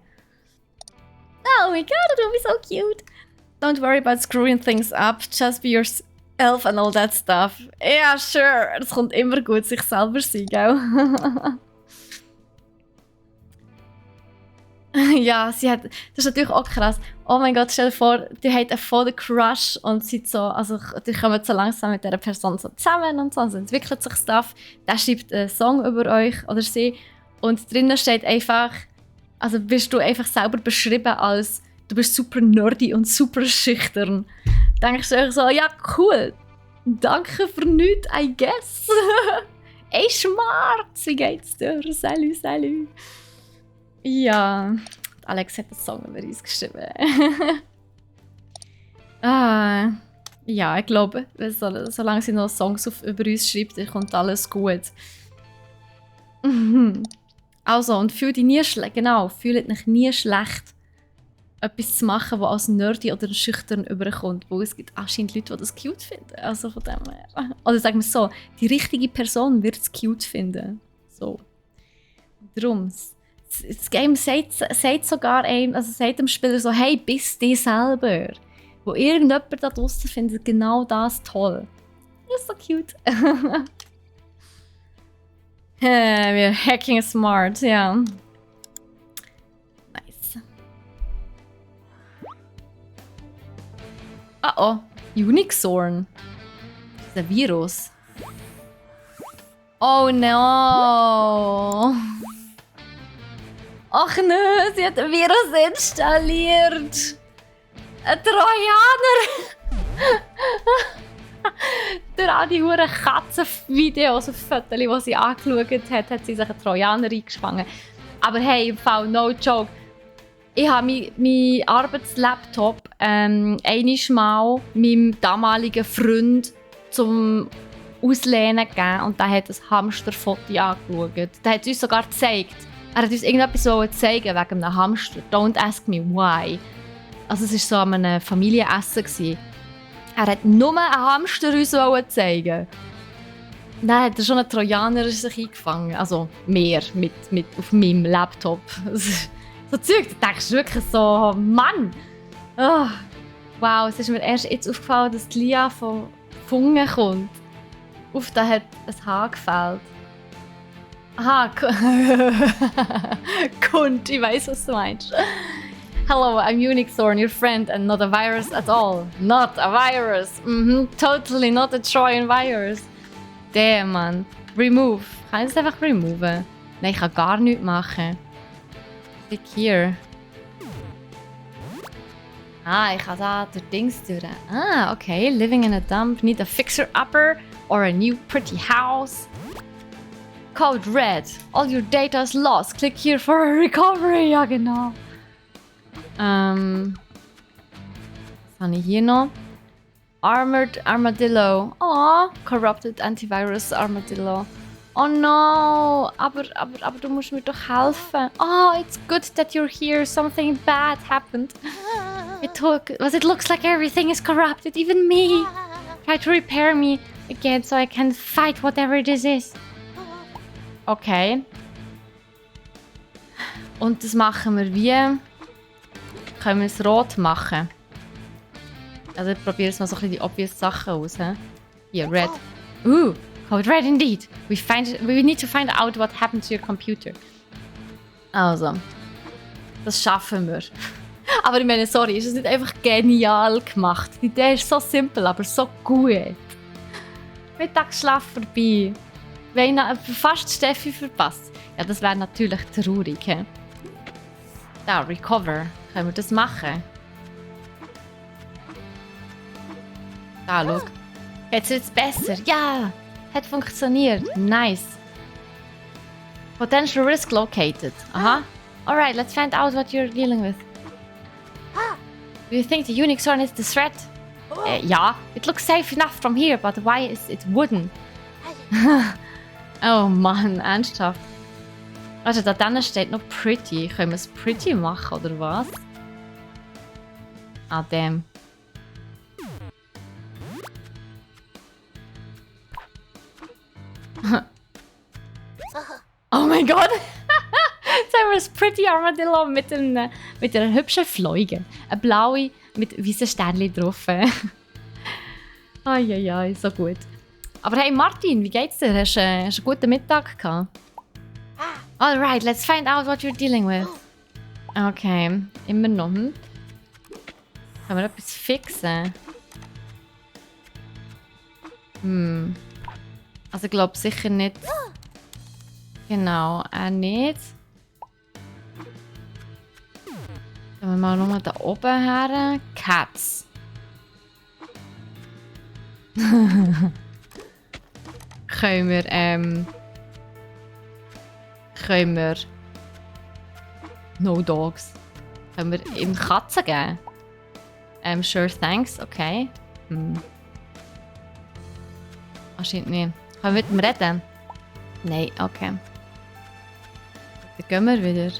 Oh my god, that would be so cute. Don't worry about screwing things up. Just be yourself and all that stuff. Ja, sure. Es kommt immer gut, sich selber sein, gell? Ja, das ist natürlich auch krass. Oh mein Gott, stell dir vor, die hat einen vollen Crush und sind so, also die kommen so langsam mit dieser Person so zusammen und so, also entwickelt sich Stuff. Der schreibt einen Song über euch oder sie und drinnen steht einfach, also bist du einfach selber beschrieben als du bist super nerdy und super schüchtern. Denkst du so, ja cool, danke für nichts, I guess. Ey, Schmarz, wie geht's dir? Salut, salut. Ja, Alex hat einen Song über uns geschrieben. Ja, ich glaube, solange sie noch Songs über uns schreibt, dann kommt alles gut. Also, und fühlt dich nie schlecht, genau, fühlt dich nie schlecht, etwas zu machen, was als nerdy oder schüchtern überkommt, wo es gibt anscheinend Leute, die das cute finden. Also von dem her. Oder sagen wir es so, die richtige Person wird es cute finden. So. Darum. Das Game sagt sogar einem, also sagt dem Spieler so, hey, bist du selber. Wo irgendjemand da draussen findet genau das toll. Das ist so cute. Wir hacking smart, ja. Nice. Oh, Unixorn. Das ist ein Virus. Oh no. Ach nein, sie hat ein Virus installiert. Ein Trojaner. Durch all die huren Katzenvideos und Fotos, die sie angeschaut hat, hat sie sich einen Trojaner eingespannt. Aber hey, im Fall, no joke. Ich habe meinen Arbeitslaptop einiges Mal meinem damaligen Freund zum Auslehnen gegeben und der hat ein Hamsterfoto angeschaut. Der hat uns sogar gezeigt. Er hat uns irgendetwas zeigen wegen einem Hamster. Don't ask me why. Also es war so an einem Familienessen. Er hat nur einen Hamster uns zeigen. Dann hat er schon einen Trojaner sich eingefangen. Also mehr mit auf meinem Laptop. So Zeug, da denkst du wirklich so, Mann! Oh, wow, es ist mir erst jetzt aufgefallen, dass die Lia von Fungen kommt. Auf da hat ein Haar gefällt. Aha, Kund, ich weiss, was du meinst. Hello, I'm Unixorn, your friend, and not a virus at all. Not a virus. Totally not a Trojan virus. Damn, man. Remove. Kann ich das einfach removen? Nein, ich kann gar nichts machen. Click here. Ich kann da durch Dings durch. Okay. Living in a dump. Need a fixer-upper or a new pretty house. Code red. All your data is lost. Click here for a recovery. Ja, genau. Was habe ich hier noch? Armored Armadillo. Oh, corrupted antivirus Armadillo. Oh no, aber du musst mir doch helfen. Oh, it's good that you're here. Something bad happened. It looks like everything is corrupted, even me. Try to repair me again so I can fight whatever this is. Okay. Und das machen wir wie? Können wir es rot machen? Also ich probiere jetzt mal so ein bisschen die obvious Sachen aus. Hier, red. Code red indeed. We need to find out what happened to your computer. Also, das schaffen wir. Aber ich meine, sorry, ist es nicht einfach genial gemacht? Die Idee ist so simpel, aber so gut. Mittagsschlaf vorbei. Wenn fast Stefy verpasst. Ja, das wäre natürlich traurig. He? Da, recover. Können wir das machen? Da, schau. Geht's jetzt besser? Ja! Hat funktioniert. Nice. Potential risk located. Aha. Alright, let's find out what you're dealing with. Do you think the unique sword is the threat? Yeah, it looks safe enough from here, but why is it wooden? Oh Mann, ernsthaft. Also da drinnen steht noch pretty. Können wir es pretty machen, oder was? Ah, damn. Oh mein Gott! Jetzt haben wir ein pretty Armadillo mit einer hübschen Fliege. Eine blaue mit weißen Sternchen drauf. Eieiei, so gut. Aber hey Martin, wie geht's dir? Hast du einen guten Mittag gehabt? Alright, let's find out what you're dealing with. Okay, immer noch. Können wir etwas fixen? Also ich glaube sicher nicht. Genau, nicht. Gehen wir mal nochmal da oben her. Cats. Können wir No Dogs. Können wir ihm Katzen geben? Sure, thanks. Okay. Anscheinend nicht. Können wir mit ihm reden? Nein, okay. Dann gehen wir wieder.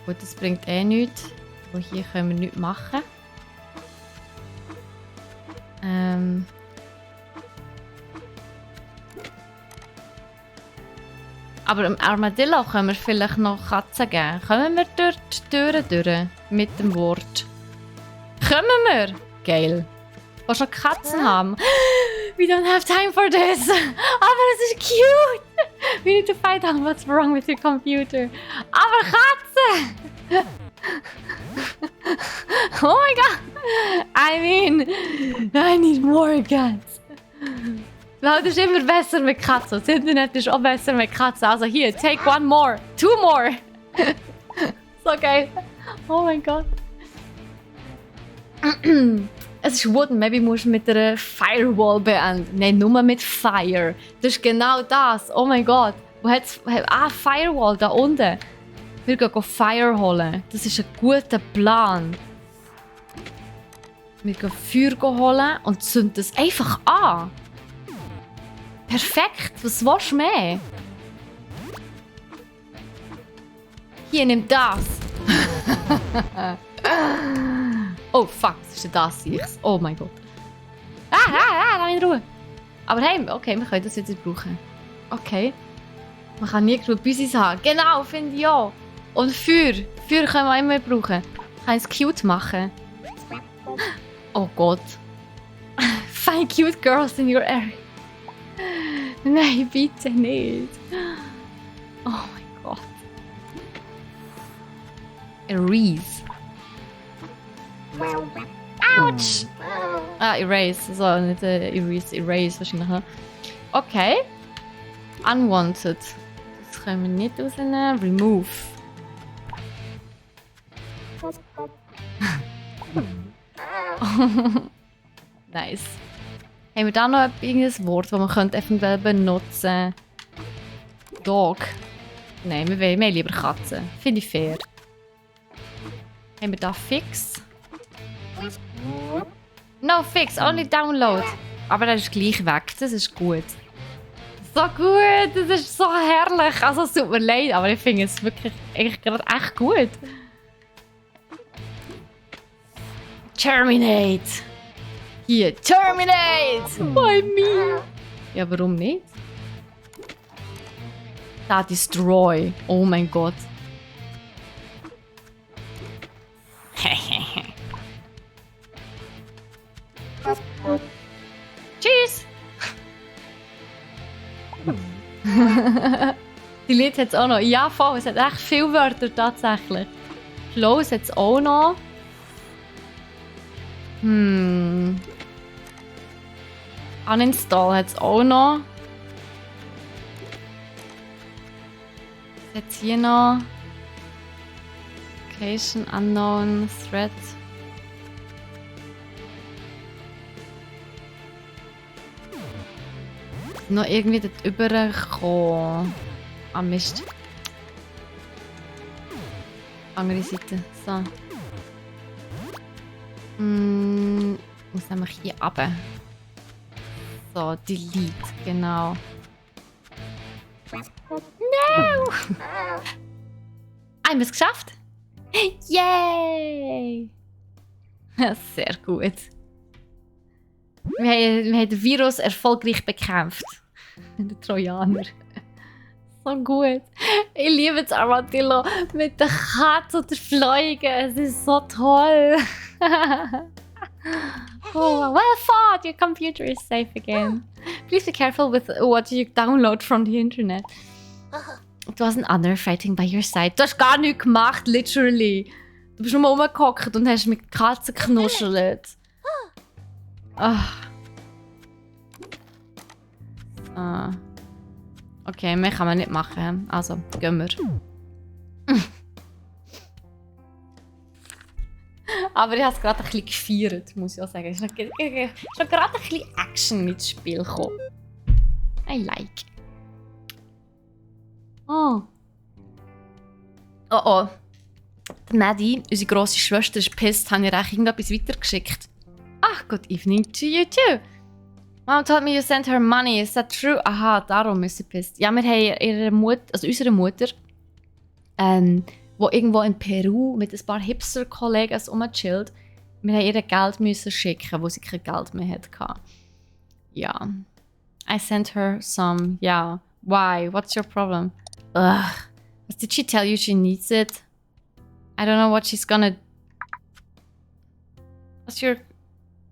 Gut, das bringt eh nichts. Aber hier können wir nichts machen. Aber im Armadillo können wir vielleicht noch Katzen geben. Kommen wir durch die Türen durch mit dem Wort? Kommen wir? Geil. Willst du noch Katzen haben? We don't have time for this. Aber es ist cute. We need to find out what's wrong with your computer. Aber Katzen! Oh my god! I mean, I need more cats. Das ist immer besser mit Katzen. Das Internet ist auch besser mit Katzen. Also hier, take one more. Two more. So geil. Oh mein Gott. Es ist wooden. Maybe musst du mit einer Firewall beenden. Nein, nur mit Fire. Das ist genau das. Oh mein Gott. Wo hat's... Ah, Firewall, da unten. Wir gehen Fire holen. Das ist ein guter Plan. Wir gehen Feuer holen und zünden es einfach an. Perfekt. Was willst du mehr? Hier, nimm das. Oh, fuck. Das ist das hier. Oh mein Gott. Lass mich in Ruhe. Aber hey, okay, wir können das jetzt nicht brauchen. Okay. Man kann nie genug Büsis haben. Genau, finde ich auch. Und Feuer. Feuer können wir immer brauchen. Ich kann es cute machen. Oh Gott. Find cute girls in your area. Nein, bitte nicht. Oh mein Gott. Erase. Autsch! Ah, erase. So, nicht erase. Erase wahrscheinlich. Okay. Unwanted. Das können wir nicht rausnehmen. Remove. Nice. Haben wir da noch irgendein Wort, das man eventuell benutzen könnte? Dog. Nein, wir wollen lieber Katzen. Finde ich fair. Haben wir da Fix? No Fix, only download. Aber das ist gleich weg, das ist gut. So gut, das ist so herrlich. Also es tut mir leid, aber ich finde es wirklich gerade echt gut. Terminate. Hier, terminate! By me! Ja, warum nicht? Da, destroy. Oh mein Gott. Tschüss! Die Lied hat es auch noch. Ja, voll, es hat echt viele Wörter tatsächlich. Close hat es auch noch. Uninstall hat es auch noch. Jetzt hier noch. Location unknown threat. Noch irgendwie dort rüberkommen. Ah, Mist. Andere Seite. So. Muss nämlich hier runter. So, delete, genau. No! Haben wir es geschafft? Yay! Sehr gut. Wir haben den Virus erfolgreich bekämpft. Der Trojaner. So gut. Ich liebe das Armadillo mit der Katze und der Fliege. Es ist so toll. Oh, well thought. Your computer is safe again. Please be careful with what you download from the internet. It wasn't other fighting by your side. Du hast gar nichts gemacht, literally. Du bist nur rumgehockt und hast mit Katzen geknuschelt. Okay, mehr kann man nicht machen. Also, gehen wir. Aber ich habe es gerade ein bisschen gefeiert, muss ich auch sagen. Es ist noch gerade ein bisschen Action ins Spiel gekommen. I like. Oh. Oh oh. Die Maddie, unsere grosse Schwester, ist pisst. Habe ich ihr irgendetwas weitergeschickt? Ach, good evening to you too. Mom told me you sent her money. Is that true? Aha, darum ist sie pisst. Ja, wir haben ihre Mutter, also unsere Mutter, die irgendwo in Peru mit ein paar Hipster-Kollegen rumchillt. Wir haben ihr Geld müssen schicken, wo sie kein Geld mehr hatte. Ja. I sent her some. Ja. Why? What's your problem? Ugh. Did she tell you she needs it? I don't know what she's gonna... What's your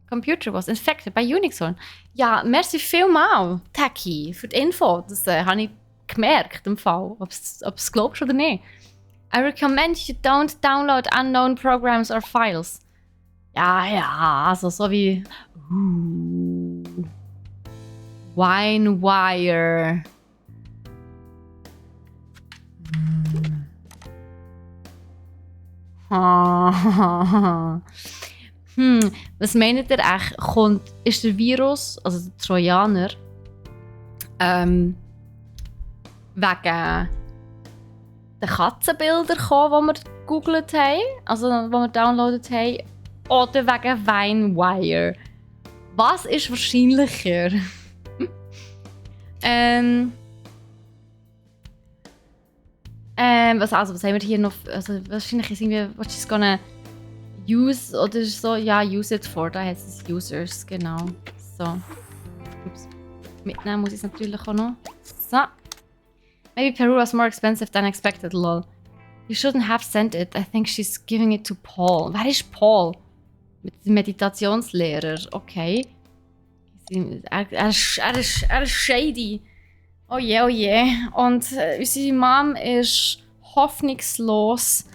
computer was infected by Unixorn. Ja, merci vielmal, Tacky, für die Info. Das habe ich gemerkt im Fall, ob es glaubst oder nicht. I recommend you don't download unknown programs or files. Ja, also so wie... WineWire. Was meint ihr echt? Ist der Virus, also der Trojaner, wegen den Katzenbildern gekommen, die wir gegoogelt haben, also die wir downloadet haben, oder wegen WineWire? Was ist wahrscheinlicher? Was haben wir hier noch? Also wahrscheinlich ist irgendwie, what she's gonna use oder so. Ja, use it for. Da heißt es Users, genau. So. Ups. Mitnehmen muss ich es natürlich auch noch. So. Maybe Peru was more expensive than expected, lol. You shouldn't have sent it. I think she's giving it to Paul. Wer ist Paul? Mit dem Meditationslehrer. Okay. Er ist shady. Oh je, oh je. Und unsere Mom ist hoffnungslos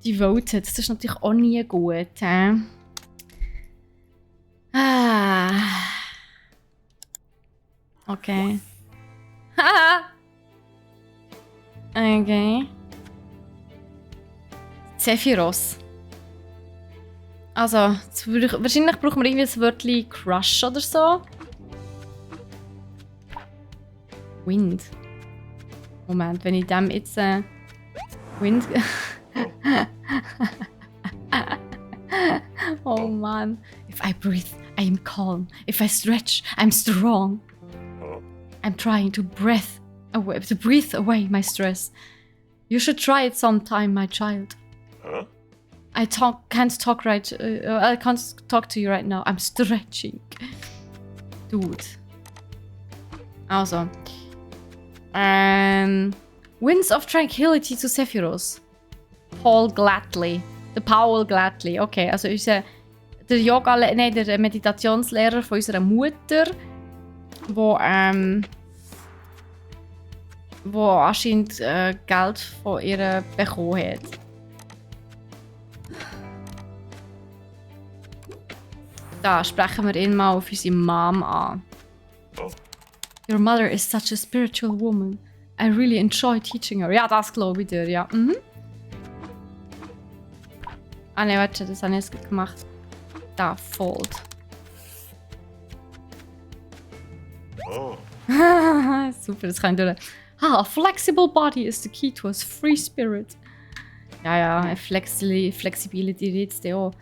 devoted. Das ist natürlich auch nie gut. Okay. Okay. Zephyros. Also, wahrscheinlich brauchen wir irgendwie das Wörtchen Crush oder so. Wind. Moment, wenn ich dem jetzt Wind... Oh Mann. If I breathe, I am calm. If I stretch, I'm strong. I'm trying to breathe away my stress. You should try it sometime, my child. I can't talk to you right now. I'm stretching. Dude. Also. Winds of Tranquility to Sephiroth. Paul Gladly. Der Paul Gladly. Okay, also der Meditationslehrer von unserer Mutter, wo anscheinend Geld von ihr bekommen hat. Da sprechen wir ihn mal auf unsere Mom an. Your mother is such a spiritual woman. I really enjoy teaching her. Ja, das glaube ich dir, ja. Ah ne, warte, das habe ich jetzt gut gemacht. Da, fold. Oh. Super, das kann ich durch. A flexible body is the key to a free spirit. Ja, eine Flexibility jetzt auch.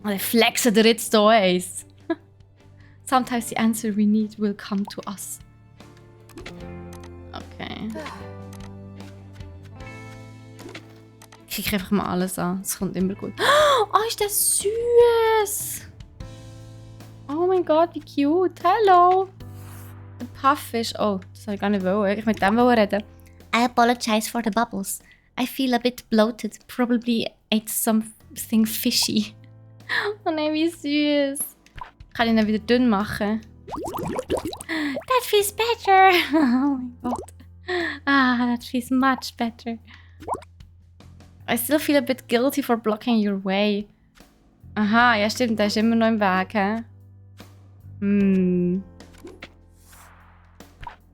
Oder flexen der jetzt hier eins. Sometimes the answer we need will come to us. Okay. Ich kriege einfach mal alles an. Es kommt immer gut. Oh, ist das süß! Oh mein Gott, wie cute. Hello! Der Puffisch. Oh, das habe ich gar nicht wollen. Eigentlich mit dem reden. I apologize for the bubbles. I feel a bit bloated. Probably ate something fishy. Oh nein, wie süß. Kann ich ihn wieder dünn machen? That feels better. Oh mein Gott. That feels much better. I still feel a bit guilty for blocking your way. Aha, ja stimmt, der ist immer noch im Weg, hä?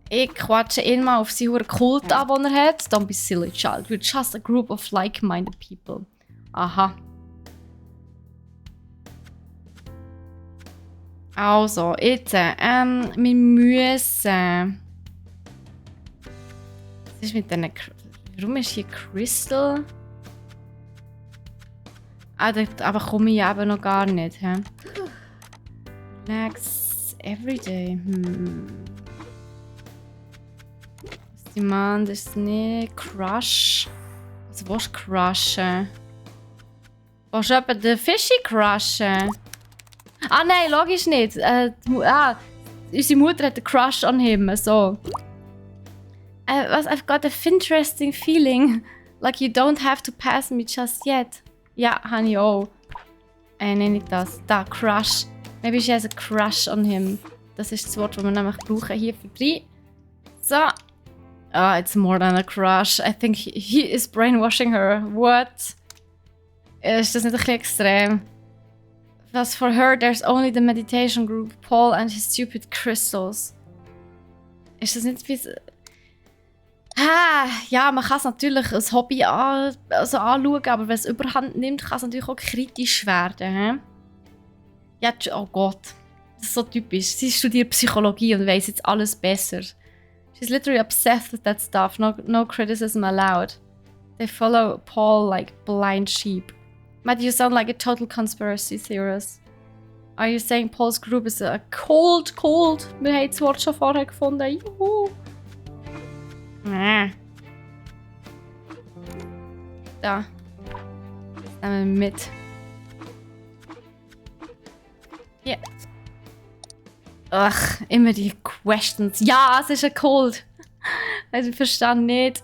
Ich quatsche ihn mal auf seinen Kult an, den er hat. Don't be silly, child. We're just a group of like-minded people. Aha. Also, jetzt, wir müssen... Was ist mit diesen... Warum ist hier Crystal? Aber komme ich eben noch gar nicht, hä? Relax everyday. Was die Mann, das ist nicht Crush. Was willst du crushen? Willst du etwa den Fischi crushen? Ah nein, logisch nicht. Unsere Mutter hat einen Crush an ihm, so. I've got a interesting feeling. Like you don't have to pass me just yet. Ja, habe ich auch. Nenne ich das. Da, Crush. Maybe she has a crush on him. Das ist das Wort, das wir nämlich brauchen hier für 3. So. It's more than a crush. I think he is brainwashing her. What? Ist das nicht ein bisschen extrem? Because for her, there's only the meditation group, Paul and his stupid crystals. Ist das nicht wie... Ja, man kann es natürlich als Hobby anschauen, aber wenn es überhand nimmt, kann es natürlich auch kritisch werden. He? Ja, oh Gott. Das ist so typisch. Sie studiert Psychologie und weiss jetzt alles besser. She's literally obsessed with that stuff. No criticism allowed. They follow Paul like blind sheep. Matt, you sound like a total conspiracy theorist. Are you saying Paul's group is a cold? Wir haben das Wort schon vorher gefunden. Juhu. Da. Das nehmen wir mit. Hier. Ach, immer die Questions. Ja, es ist ein Kult. Also ich verstehe nicht,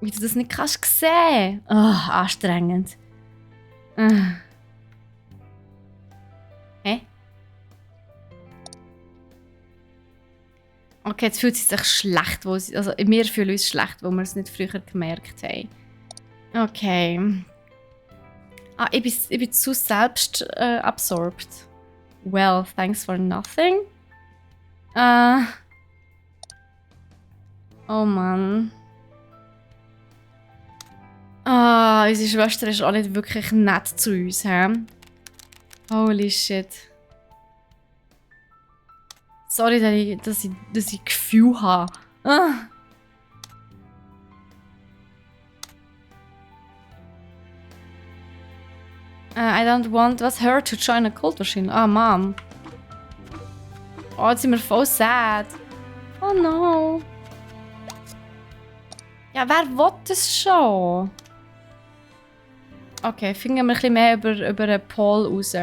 wie du das nicht kannst sehen. Anstrengend. Hä? Okay, jetzt fühlt es sich schlecht. Also wir fühlen uns schlecht, weil wir es nicht früher gemerkt haben. Okay. Ich bin zu selbst absorbed. Well, thanks for nothing. Oh Mann. Unsere Schwester ist auch nicht wirklich nett zu uns, hä? Holy shit. Sorry, dass ich Gefühl habe. I don't want her to join a cult machine. Mom. Oh, jetzt sind wir voll sad. Oh no. Ja, wer will das schon? Okay, finden wir ein bisschen mehr über Paul raus.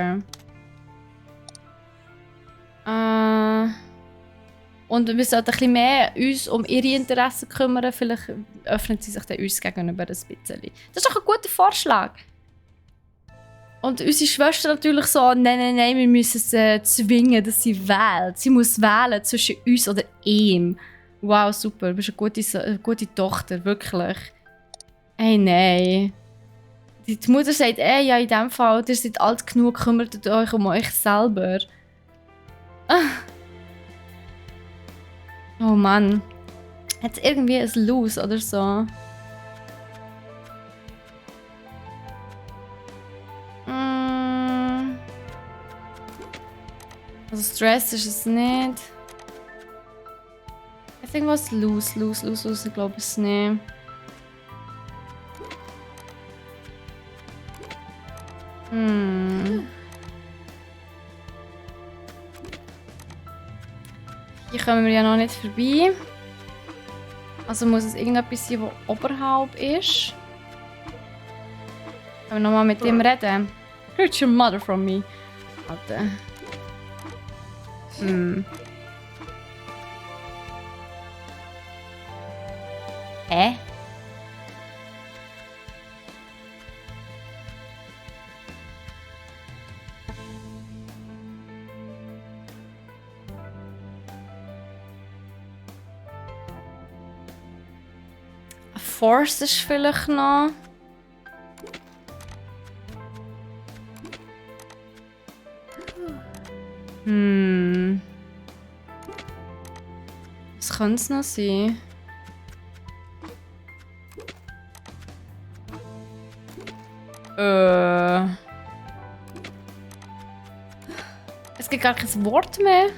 Und wir sollten ein bisschen mehr uns um ihre Interessen kümmern. Vielleicht öffnet sie sich dann uns gegenüber ein bisschen. Das ist doch ein guter Vorschlag. Und unsere Schwester natürlich so, nein, wir müssen sie zwingen, dass sie wählt. Sie muss wählen zwischen uns oder ihm. Wow, super, du bist eine gute Tochter, wirklich. Hey, nein. Die Mutter sagt, ja, in dem Fall, ihr seid alt genug, kümmert euch um euch selber. Oh Mann. Hat es irgendwie ein Los oder so? Also Stress ist es nicht. Ich denke was loose, ich glaube es nicht. Hier kommen wir ja noch nicht vorbei. Also muss es irgendetwas sein, das oberhalb ist. Können wir nochmal mit ihm reden? Hurt your mother from me. Warte. Hä? Force ist vielleicht noch. Was könnte es noch sein? Es gibt gar kein Wort mehr.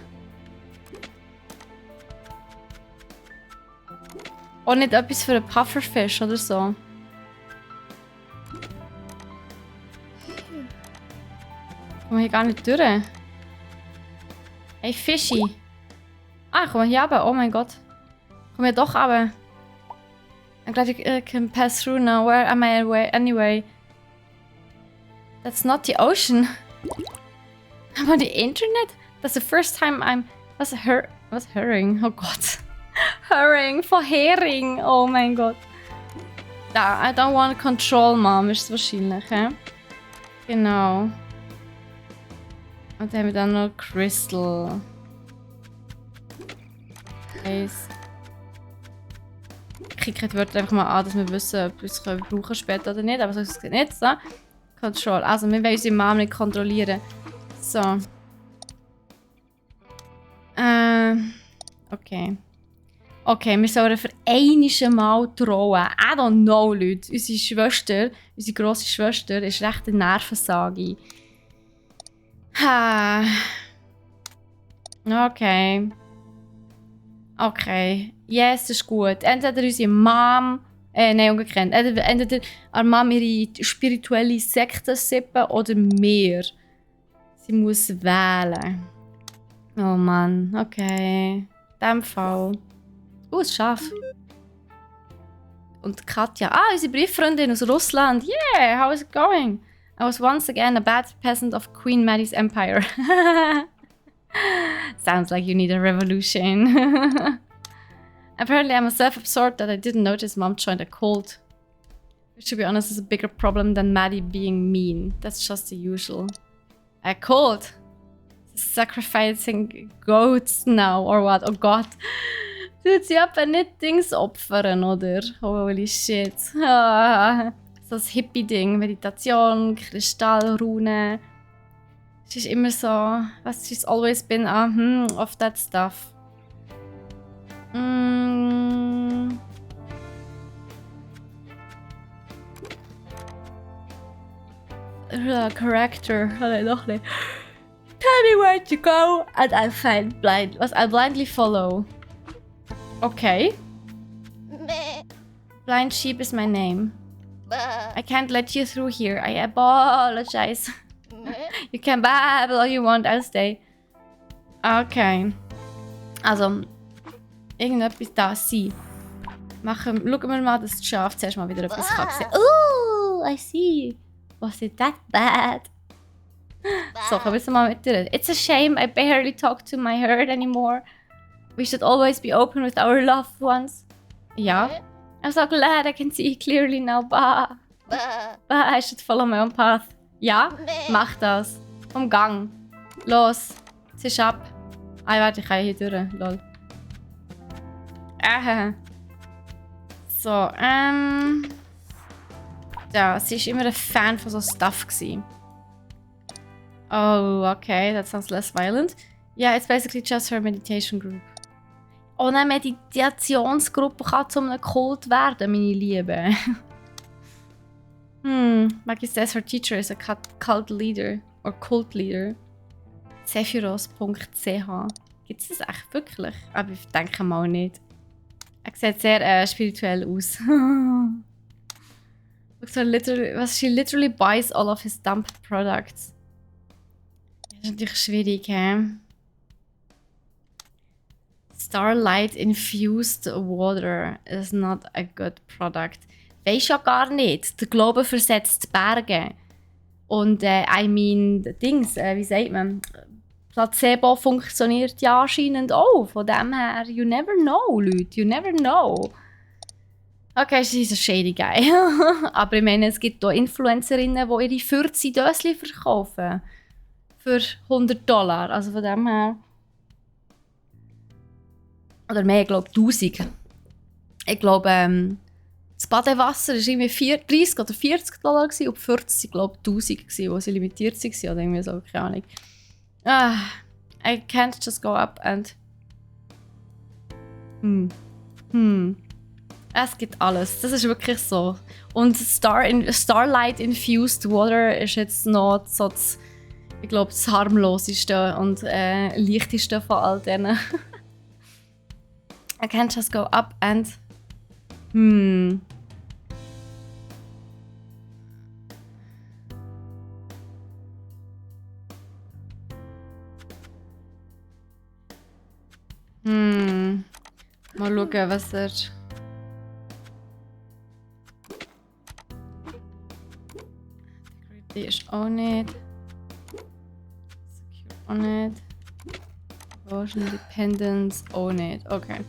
Auch nicht etwas für einen Pufferfisch oder so. Kommen wir hier gar nicht durch. Hey Fischi. Ah, komm mal hier runter. Oh mein Gott. Komm hier doch runter. I'm glad you can pass through now. Where am I anyway? That's not the ocean. I'm on the internet? That's the first time I'm... Was Hurring? Oh Gott. Hurring von Hering. Oh mein Gott. Da, I don't want control, Mom, ist es wahrscheinlich, hä? Genau. Und dann haben wir dann noch Crystal. Nice. Ich klicke die Wörter einfach mal an, dass wir wissen, ob wir es brauchen später oder nicht. Aber so ist es nicht. So. Control. Also, wir wollen unsere Mom nicht kontrollieren. So. Okay. Okay, wir sollen für einiges Mal trauen. I don't know, Leute. Unsere Schwester, unsere grosse Schwester, ist recht eine Nervensage. Okay. Okay. Yes, ist gut. Entweder unsere Mom... nein, umgekehrt. Entweder eine Mom ihre spirituelle Sekte sippen oder mehr. Sie muss wählen. Oh Mann, okay. In dem Fall. Ein Schaf. Und Katja. Ah, unsere Brieffreundin aus Russland. Yeah, how is it going? I was once again a bad peasant of Queen Mary's empire. Sounds like you need a revolution. Apparently I'm so self-absorbed that I didn't notice Mom joined a cult. Which, to be honest, is a bigger problem than Maddie being mean. That's just the usual. A cult? Sacrificing goats now, or what? Oh Gott. Tut sie etwa nicht Dings opfern, oder? Holy shit. Ah, so das Hippie-Ding. Meditation, Kristallrunen. Es ist immer so... Was, she's always been of that stuff. Character. Nein, doch nicht. Tell me where to go and I'll find blind. I'll blindly follow. Okay. Blind sheep is my name. I can't let you through here. I apologize. You can babble all you want, I'll stay. Okay. Also, irgendetwas da sein. Schauen wir mal, dass das Schaf zuerst mal wieder etwas kann sehen. Oh, I see. Was it that bad? So, können wir es mal mit dir. It's a shame I barely talk to my herd anymore. We should always be open with our loved ones. Ja. I'm so glad I can see clearly now. Bah. I should follow my own path. Ja, mach das. Umgang. Los. Es ist ab. Ah, warte, ich kann hier durch. Lol. So, ja, sie war immer ein Fan von so Stuff gewesen. Oh, okay, that sounds less violent. Yeah, it's basically just her meditation group. Oh, eine Meditationsgruppe kann zu einem Kult werden, meine Liebe. Maggie says her teacher is a cult leader or cult leader. Zephyros.ch. Gibt es das echt wirklich? Aber ich denke mal nicht. Er sieht sehr spirituell aus. She literally buys all of his dumped products. Das ist natürlich schwierig, hä? Starlight infused water is not a good product. Weisst ja gar nicht. Der Glaube versetzt Berge. Und Dings, wie sagt man? Placebo funktioniert ja anscheinend auch. Von dem her, you never know, Leute. You never know. Okay, sie ist ein shady guy. Aber ich meine, es gibt auch Influencerinnen, die ihre 40 Döschen verkaufen. Für $100. Also von dem her. Oder mehr, ich glaube 1000. Ich glaube, das Badewasser war irgendwie 30 oder $40 gewesen, und 40 glaube ich 1000 gewesen, wo sie limitiert waren. Oder irgendwie so, keine Ahnung. I can't just go up and... Es gibt alles. Das ist wirklich so. Und Starlight Infused Water ist jetzt noch so das, ich glaube, das harmloseste und leichteste von all denen. I can't just go up and... Mal schauen, was er... Die ist auch nicht. Secure auch nicht. Devotion Dependence auch nicht. Okay.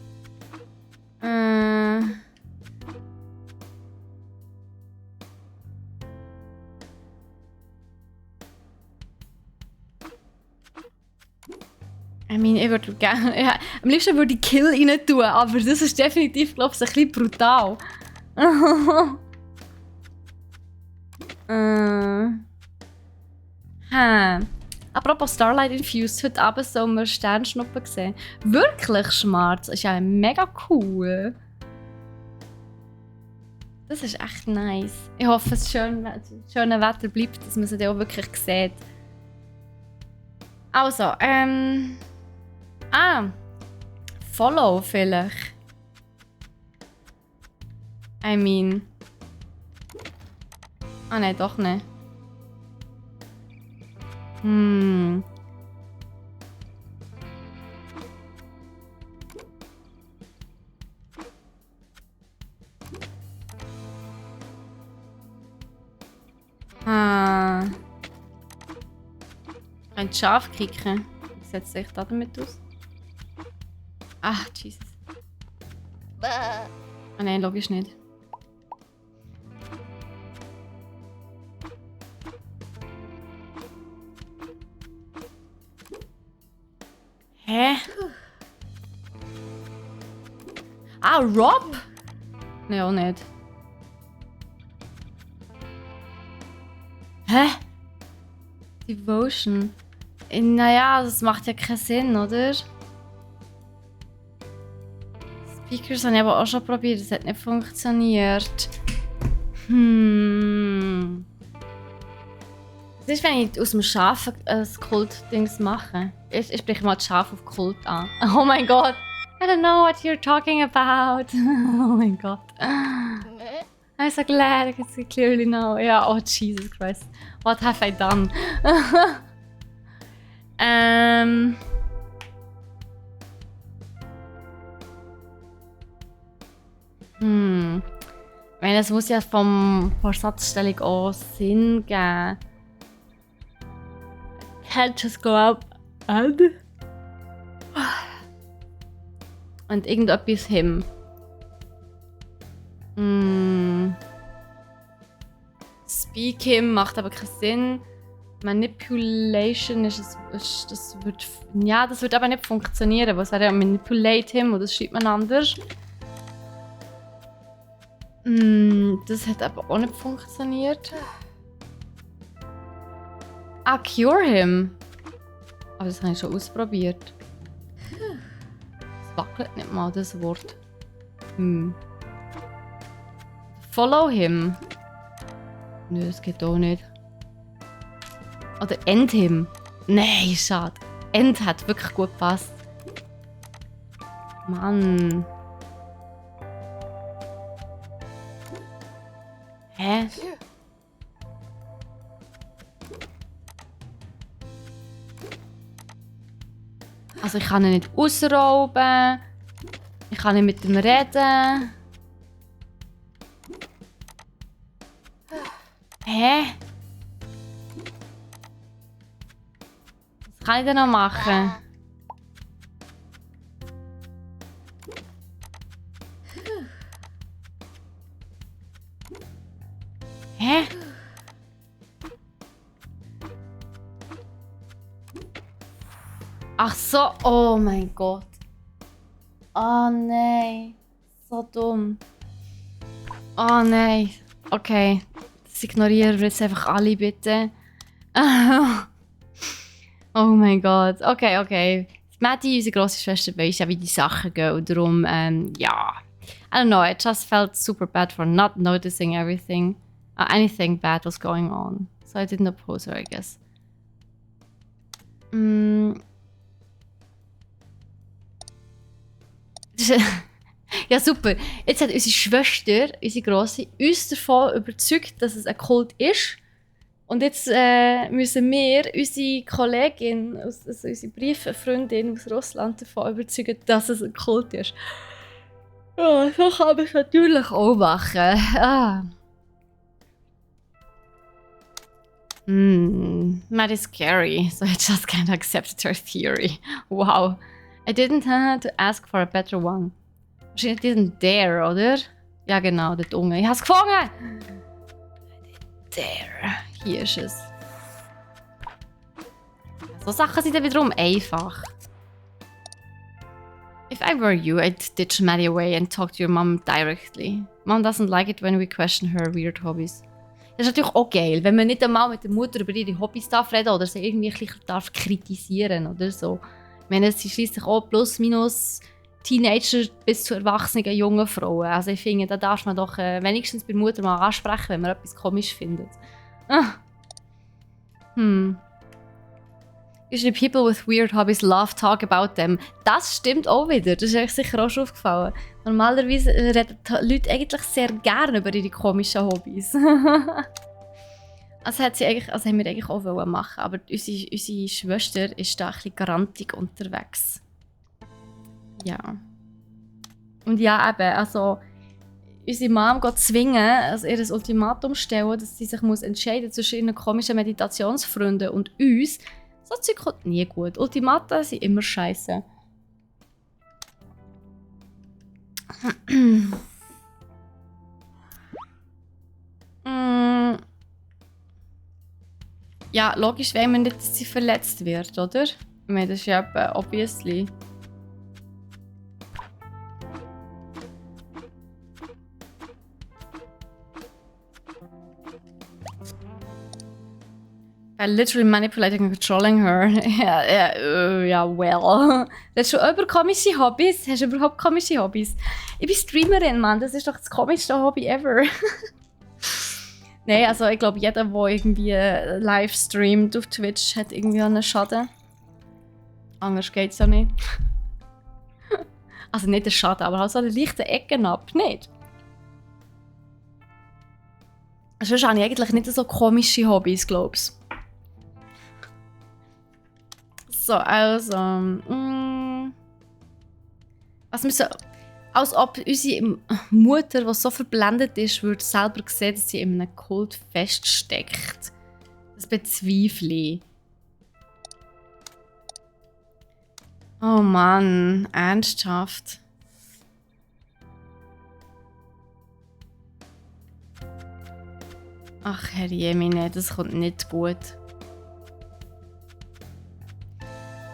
Ich meine, ich würde gerne... Ja, am liebsten würde ich Kill rein tun, aber das ist definitiv, glaube ich, ein bisschen brutal. Apropos Starlight Infused, heute Abend sollen wir Sternschnuppen sehen. Wirklich, Schmarz. Das ist ja mega cool. Das ist echt nice. Ich hoffe, das schöne Wetter bleibt, dass man sie dann auch wirklich sieht. Also, Follow vielleicht. I mean... nein, doch nicht. Ein Schaf kicken. Wie sieht es sich damit aus? Ach, Jesus. Nein, logisch nicht. Hä? Rob? Nein, auch nicht. Hä? Devotion. Naja, das macht ja keinen Sinn, oder? Speakers habe ich aber auch schon probiert, das hat nicht funktioniert. Was ist, wenn ich aus dem Schaf ein Kult-Dings mache? Ich spreche mal das Schaf auf Kult an. Oh mein Gott! I don't know what you're talking about. Oh mein Gott. I'm so glad I can see clearly now. Ja, oh Jesus Christ. What have I done? Ich meine, es muss ja von Satzstellung auch Sinn geben. Can't just go up and... Und irgendetwas him. Speak him macht aber keinen Sinn. Manipulation das wird aber nicht funktionieren. Was wäre ja manipulate him, oder das schreibt man anders. Das hat aber auch nicht funktioniert. Cure him. Aber das habe ich schon ausprobiert. Es wackelt nicht mal, das Wort. Follow him. Nö, das geht auch nicht. Oder end him. Nein, schade. End hat wirklich gut gepasst. Mann. Hä? Also ich kann ihn nicht ausrauben. Ich kann nicht mit ihm reden. Hä? Was kann ich denn noch machen? Hä? Ach so, oh mein Gott. Oh nein. So dumm. Oh nein. Okay. Das ignorieren wir jetzt einfach alle, bitte. Oh mein Gott. Okay, okay. Maddie, unsere grosse Schwester, weiss ja, wie die Sachen gehen. Und darum, ja. I don't know, it just felt super bad for not noticing everything. Anything bad was going on. So I didn't oppose her, I guess. Ja, super. Jetzt hat unsere Schwester, unsere Grosse, uns davon überzeugt, dass es ein Kult ist. Und jetzt müssen wir unsere Kollegin, also unsere Brieffreundin aus Russland davon überzeugen, dass es ein Kult ist. Ja, so kann man es natürlich auch machen. Ah. That is scary. So I just kind of accepted her theory. Wow. I didn't have to ask for a better one. Wahrscheinlich didn't dare, oder? Ja, genau, der Unge. Ich hab's gefangen! Dare. Hier ist es. So Sachen sind dann wiederum einfach. If I were you, I'd ditch Maddie away and talk to your mom directly. Mom doesn't like it when we question her weird hobbies. Das ist natürlich auch geil, wenn man nicht einmal mit der Mutter über ihre Hobbys darf reden oder sie irgendwie ein bisschen darf kritisieren oder so. Ich meine, sie schließlich auch plus minus Teenager bis zu erwachsenen jungen Frauen. Also ich finde, da darf man doch wenigstens bei der Mutter mal ansprechen, wenn man etwas komisch findet. Usually people with weird hobbies love talk about them. Das stimmt auch wieder. Das ist euch sicher auch schon aufgefallen. Normalerweise reden Leute eigentlich sehr gerne über ihre komischen Hobbys. Also haben wir eigentlich auch machen, aber unsere Schwester ist da ein bisschen grantig unterwegs. Ja. Und ja, eben, also unsere Mom geht zwingen, also ihr ein Ultimatum stellen, dass sie sich entscheiden muss zwischen ihren komischen Meditationsfreunden und uns. So Zeug kommt nie gut. Ultimata sind immer scheiße. Ja, logisch, wenn man nicht, dass sie verletzt wird, oder? Ich meine, das ist ja obviously. By literally manipulating and controlling her. Ja, well. Das ist schon über komische Hobbys. Hast du überhaupt komische Hobbys? Ich bin Streamerin, Mann. Das ist doch das komischste Hobby ever. Nein, also ich glaube, jeder, der irgendwie live streamt auf Twitch, hat irgendwie einen Schaden. Anders geht's ja nicht. Also nicht einen Schaden, aber halt so eine leichte Ecke ab, nicht? Sonst habe ich eigentlich nicht so komische Hobbys, glaubst du? So, also. Was müssen. Als ob unsere Mutter, die so verblendet ist, würde selber sehen, dass sie in einem Kult feststeckt. Das bezweifle ich. Oh Mann, ernsthaft. Ach, Herr Jemine, das kommt nicht gut.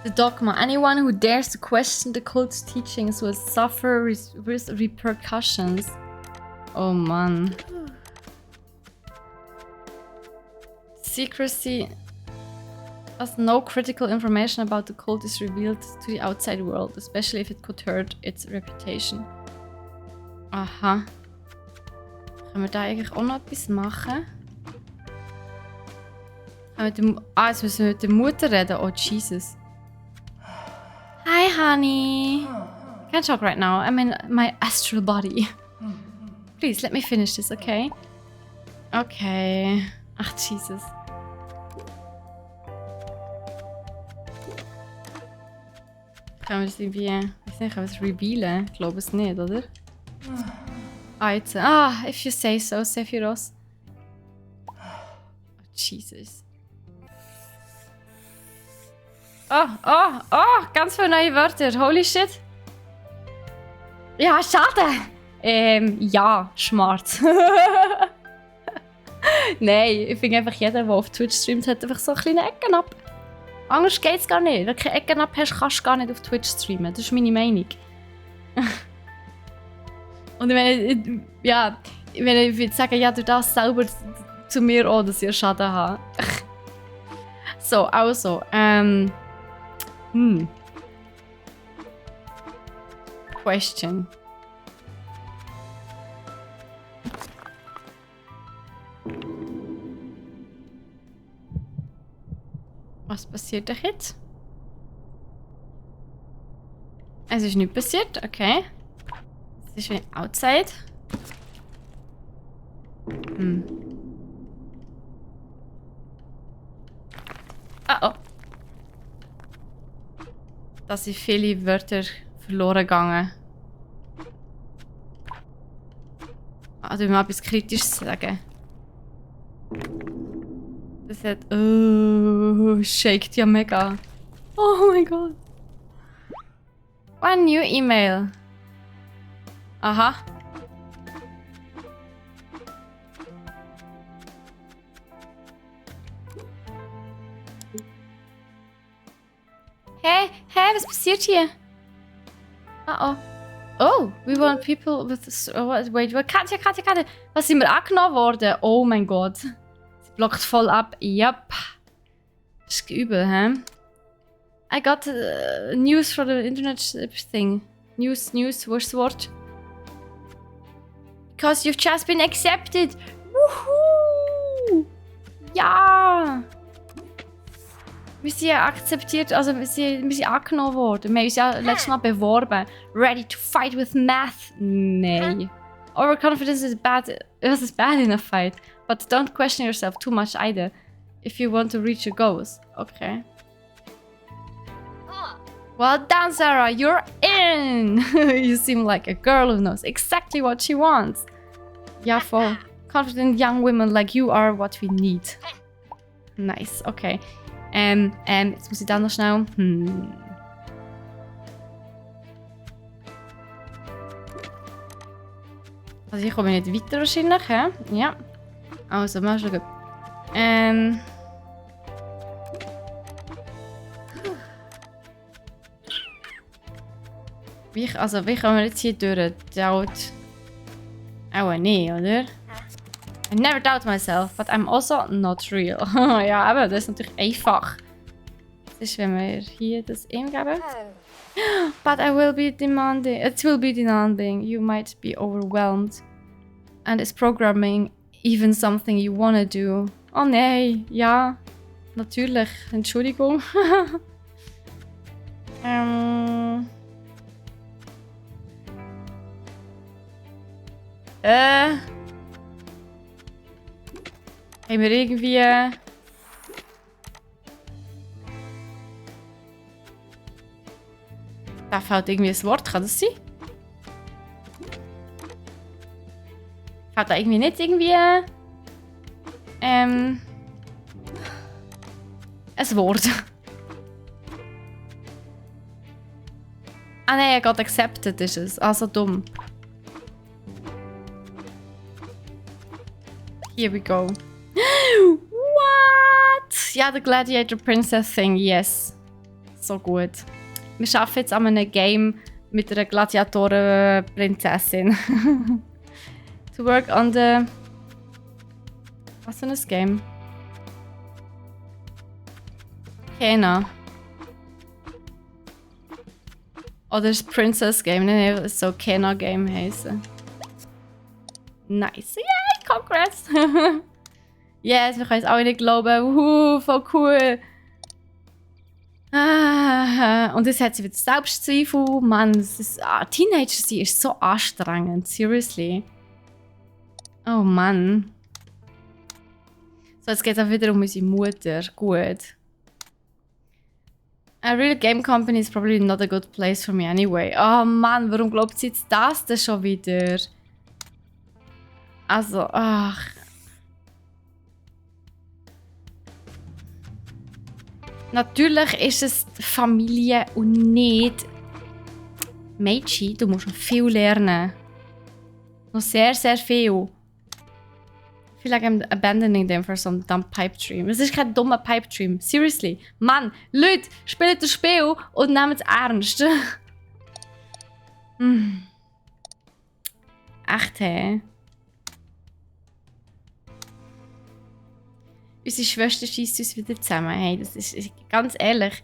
The dogma. Anyone who dares to question the cult's teachings will suffer repercussions. Oh Mann. Secrecy. As no critical information about the cult is revealed to the outside world, especially if it could hurt its reputation. Aha. Können wir da eigentlich auch noch etwas machen? Jetzt müssen wir mit der Mutter reden. Oh Jesus. honey. Can't talk right now. I'm in my astral body. Please, let me finish this, okay? Okay. Ach, Jesus. Können wir das irgendwie... Ich weiß nicht, können wir es revealen? Ich glaube es nicht, oder? Ah, jetzt... Ah, if you say so, Sephiroth. Oh, Jesus. Oh, ganz viele neue Wörter. Holy shit. Ja, schade. Ja, smart. Nein, ich finde einfach, jeder, der auf Twitch streamt, hat einfach so kleine Ecken ab. Anders geht's gar nicht. Wenn du keine Ecken ab hast, kannst du gar nicht auf Twitch streamen. Das ist meine Meinung. Und wenn ich würde sagen, ja, du darfst selber zu mir auch, dass ich Schaden habe. So, also, Question. Was passiert da jetzt? Es ist nichts passiert, okay. Es ist wie outside. Oh. Da sind viele Wörter verloren gegangen. Also, ich mal etwas Kritisches sagen. Das hat... Oh, shakt ja mega. Oh mein Gott. One new email. Aha. Hey, was passiert hier? Oh. Oh, we want people with... Wait, Katja. Was sind wir angenommen worden? Oh mein Gott. Sie blockt voll ab. Yep. Das ist übel, hä? I got news from the internet thing. News, wo ist das Wort? Because you've just been accepted. Woohoo! Ja! Wir sind ja akzeptiert, also wir sind angenommen worden. Wir haben uns ja letztes Mal beworben. Ready to fight with math? Nein. Overconfidence is bad. It was bad in a fight. But don't question yourself too much either. If you want to reach your goals. Okay. Well done, Sarah. You're in. You seem like a girl who knows exactly what she wants. Ja, voll. Confident young women like you are what we need. Nice. Okay. Jetzt muss ich da noch schnell... Also ich komme nicht weiter wahrscheinlich, hä? Ja. Also, mal schauen. Wie kommen wir jetzt hier durch? Doubt... Auch nicht, oder? I never doubt myself, but I'm also not real. Ja, aber das ist natürlich einfach. Das ist, wenn wir hier das eingeben. But I will be demanding. It will be demanding. You might be overwhelmed. And is programming even something you wanna do? Oh nein, ja. Natürlich. Entschuldigung. Haben wir irgendwie... Da fällt irgendwie ein Wort, kann das sein? Fällt da irgendwie nicht irgendwie... ein Wort. Ah nein, God accepted ist es. Also dumm. Here we go. What? Ja, der Gladiator Princess Thing, yes. So gut. Wir arbeiten jetzt an einem Game mit einer Gladiatoren-Prinzessin. To work on the... Was für ein Game? Kena. Oder das Princess Game, nein, es soll Kena Game heißen. Nice. Yay, congrats! Yes, wir können es auch nicht glauben. Voll cool. Und jetzt hat sie wieder Selbstzweifel. Mann, Teenager sein ist so anstrengend. Seriously. Oh Mann. So, jetzt geht es auch wieder um unsere Mutter. Gut. A real game company is probably not a good place for me anyway. Oh Mann, warum glaubt sie jetzt das denn schon wieder? Also, ach. Natürlich ist es Familie und nicht Mädchen. Du musst noch viel lernen. Noch sehr, sehr viel. I feel like I'm abandoning them for some dumb pipe dream. Es ist kein dummer Pipe Dream. Seriously. Mann, Leute, spielt das Spiel und nehmt es ernst. Echt, hä? Unsere Schwester schießt uns wieder zusammen. Hey, das ist ganz ehrlich.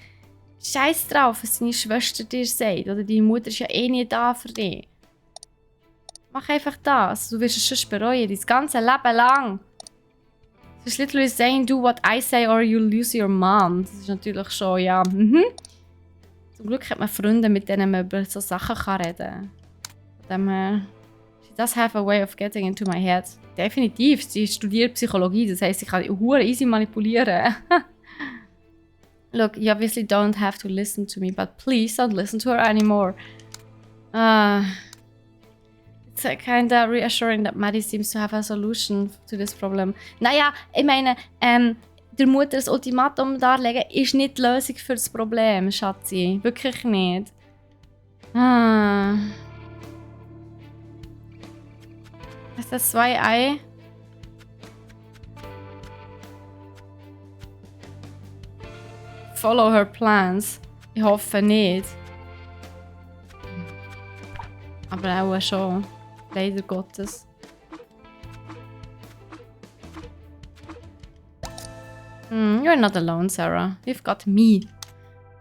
Scheiß drauf, was deine Schwester dir sagt. Oder deine Mutter ist ja eh nie da für dich. Mach einfach das. Du wirst es schon bereuen, dein ganze Leben lang. Es ist literally saying, do what I say or you lose your mom. Das ist natürlich schon, ja. Zum Glück hat man Freunde, mit denen man über so Sachen reden kann. Von dem her, she does have a way of getting into my head. Definitiv, sie studiert Psychologie, das heisst, sie kann hure easy manipulieren. Look, you obviously don't have to listen to me, but please don't listen to her anymore. It's kinda reassuring that Maddie seems to have a solution to this problem. Naja, ich meine, der Mutter ein Ultimatum darlegen ist nicht die Lösung für das Problem, Schatzi. Wirklich nicht. Ist das 2 Ei? Follow her plans. Ich hoffe nicht. Aber auch schon. Leider Gottes. You're not alone, Sarah. You've got me.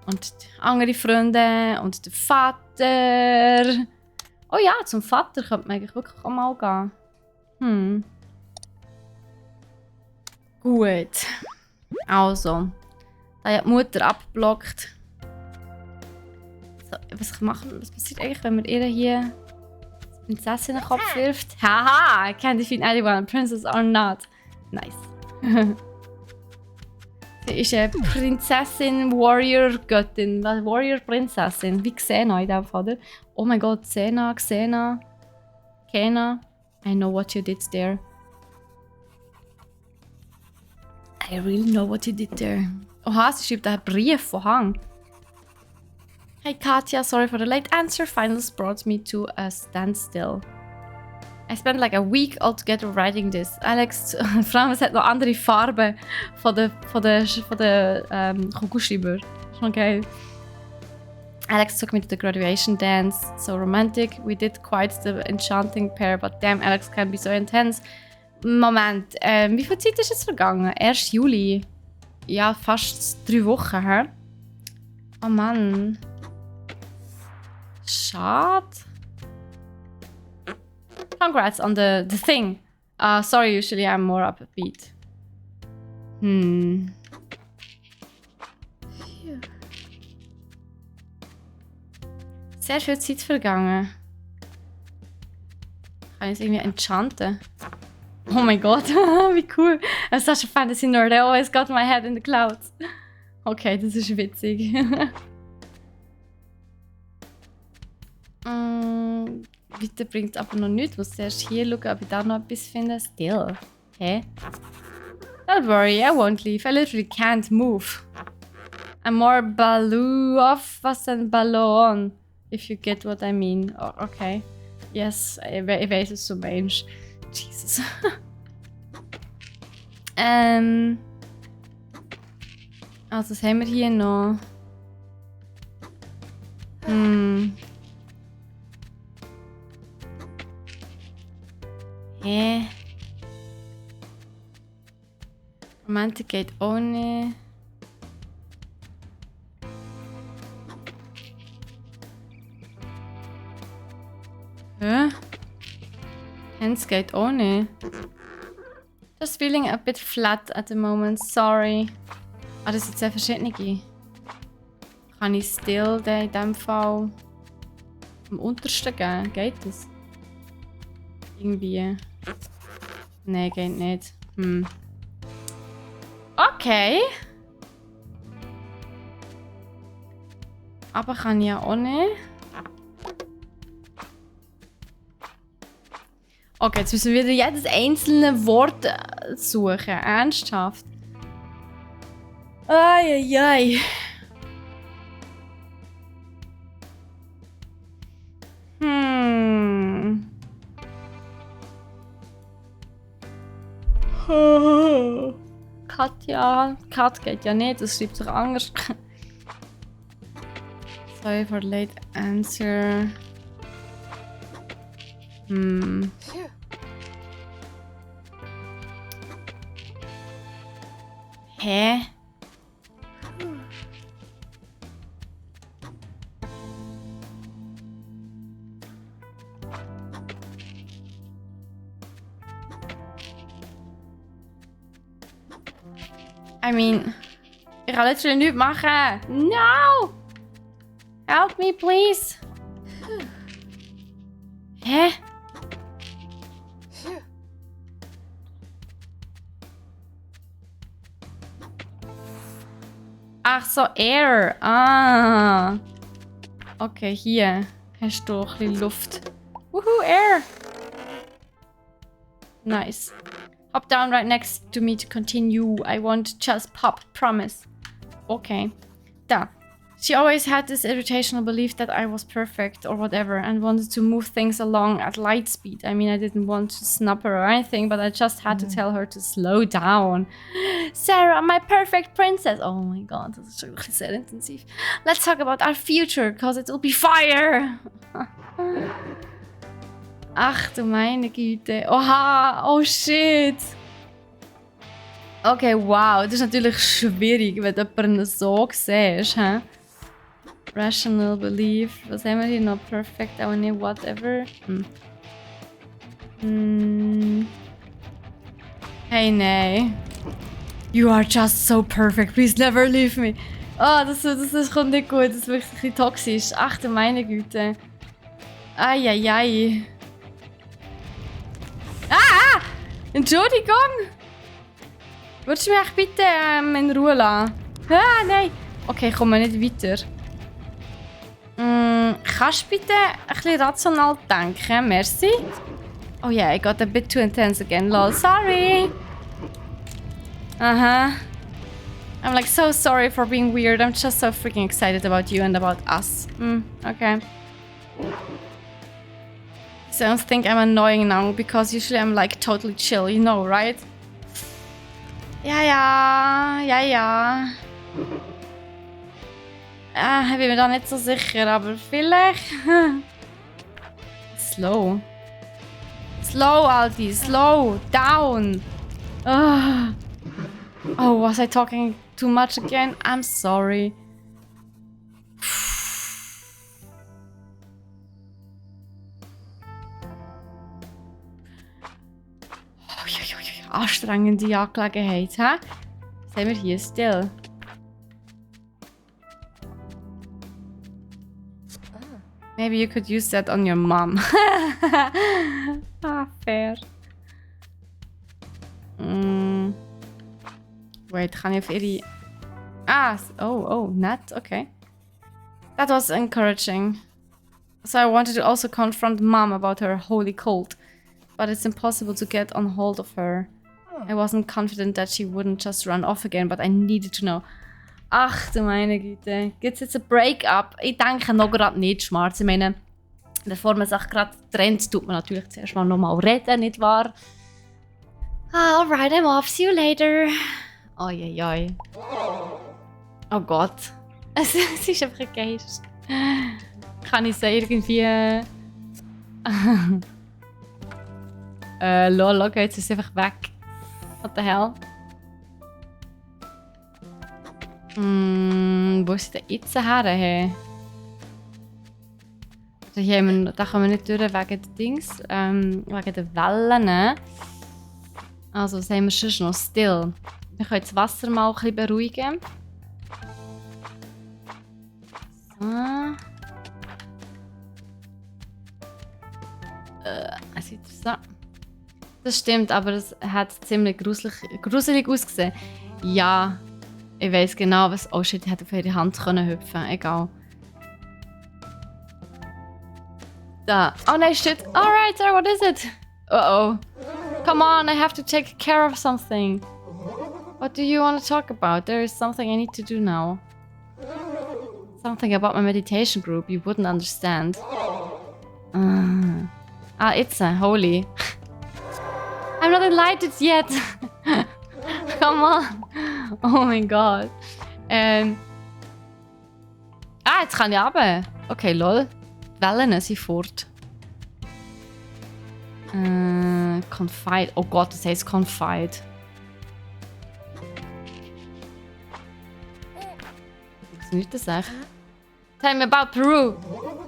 Und die andere Freunde und der Vater. Oh ja, zum Vater könnte man eigentlich wirklich auch mal gehen. Gut. Also. Da hat die Mutter abgeblockt. So, was passiert eigentlich, wenn man ihr hier die Prinzessin in den Kopf wirft? Haha! I can't defeat anyone, princess or not. Nice. Sie ist eine Prinzessin, Warrior-Göttin. Warrior-Prinzessin. Wie Xena in dem Fall, oder? Oh mein Gott, Xena. Kena. I know what you did there. I really know what you did there. Oha, sie schreibt einen Brief von Hang. Hey Katja, sorry for the late answer. Finals brought me to a standstill. I spent like a week altogether writing this. Alex, vor allem es hat noch andere Farben von den Kugelschreiber. Schon geil. Alex took me to the graduation dance. So romantic. We did quite the enchanting pair, but damn, Alex can be so intense. Moment, wie viel Zeit ist jetzt vergangen? 1. Juli. Ja, fast 3 Wochen, hä? Oh Mann. Schade. Congrats on the thing. Sorry, usually I'm more upbeat. Sehr viel Zeit vergangen. Kann ich es irgendwie enchanten? Oh mein Gott, wie cool. I'm such a fantasy nerd. I always got my head in the clouds. Okay, das ist witzig. Weiter bringt aber noch nichts. Ich muss zuerst hier schauen, ob ich da noch etwas finde. Still. Hä? Don't worry, I won't leave. I literally can't move. I'm more baloo off was ein Ballon. If you get what I mean. Oh, okay. Yes, ich weiß es so Mensch. Jesus. Also, was haben wir hier noch? Romantik geht auch nicht. Hands geht auch nicht. Just feeling a bit flat at the moment, sorry. Das sind 2 verschiedene. Kann ich still den in dem Fall am untersten geben? Geht das? Irgendwie. Nein, geht nicht. Okay. Aber kann ich ja auch nicht. Okay, jetzt müssen wir wieder jedes einzelne Wort suchen. Ernsthaft. Eieiei. Katja. Kat geht ja nicht, das schreibt sich anders. Sorry for late answer. Hä? I mean, ich kann literally nichts machen. No! Help me, please. Hä? Ach so, Air. Ah. Okay, hier hast du ein bisschen Luft. Woohoo, Air. Nice. Hop down right next to me to continue. I won't just pop, promise. Okay. Da. She always had this irritational belief that I was perfect or whatever and wanted to move things along at light speed. I mean, I didn't want to snub her or anything, but I just had to tell her to slow down. Sarah, my perfect princess. Oh my god, das ist schon wirklich sehr intensiv. Let's talk about our future, because it will be fire. Ach du meine Güte. Oha, oh shit. Okay, wow. Das ist natürlich schwierig, wenn du jemanden so siehst. Hä? Rational belief. Was haben wir hier noch? Perfect, I need whatever. Hey, nein. You are just so perfect. Please never leave me. Oh, das kommt nicht gut. Das ist wirklich ein bisschen toxisch. Ach du meine Güte. Eieiei. Ah! Entschuldigung! Würdest du mich bitte in Ruhe lassen? Ah, nein! Okay, ich komme nicht weiter. Kannst du bitte ein bisschen rational denken? Merci. Oh yeah, I got a bit too intense again. Lol, sorry! I'm like so sorry for being weird. I'm just so freaking excited about you and about us. Okay. So I don't think I'm annoying now because usually I'm like totally chill, you know, right? Ja. Ich bin mir da nicht so sicher, aber vielleicht... Slow. Slow, Alti, slow down. Oh, was I talking too much again? I'm sorry. Anstrengende Angelegenheit, hä? Was haben wir hier? Still. Maybe you could use that on your mom. Fair. Wait, kann ich auf ihre... Oh, nett, okay. That was encouraging. So I wanted to also confront mom about her holy cult. But it's impossible to get on hold of her. I wasn't confident that she wouldn't just run off again, but I needed to know. Ach du meine Güte. Gibt es jetzt ein Break-up? Ich denke noch gerade nicht, Schmarz. Ich meine, bevor man sich gerade trennt, tut man natürlich zuerst mal nochmal reden, nicht wahr? Alright, I'm off. See you later. Oi. Oh Gott. Es ist einfach ein Geist. Kann ich so irgendwie... Lol, okay, jetzt ist es einfach weg. What the hell? Wo ist der jetzt her? Hey? Also hier haben wir, da kommen wir nicht durch wegen der Dings, wegen der Wellen. Ne? Also was haben wir sonst noch? Still. Wir können das Wasser mal ein bisschen beruhigen. Sieht so. Das stimmt, aber es hat ziemlich gruselig ausgesehen. Ja, ich weiß genau, was... Oh shit, ich hätte auf ihre Hand können hüpfen. Egal. Da. Oh nein, shit. Alright, sir, what is it? Uh-oh. Come on, I have to take care of something. What do you want to talk about? There is something I need to do now. Something about my meditation group you wouldn't understand. It's a holy. I'm not enlightened yet. Come on. Oh mein Gott. Jetzt kann ich runter. Okay, lol. Die Wellen sind fort. Confide. Oh Gott, das heißt Confide. Funktioniert das echt? Tell me about Peru.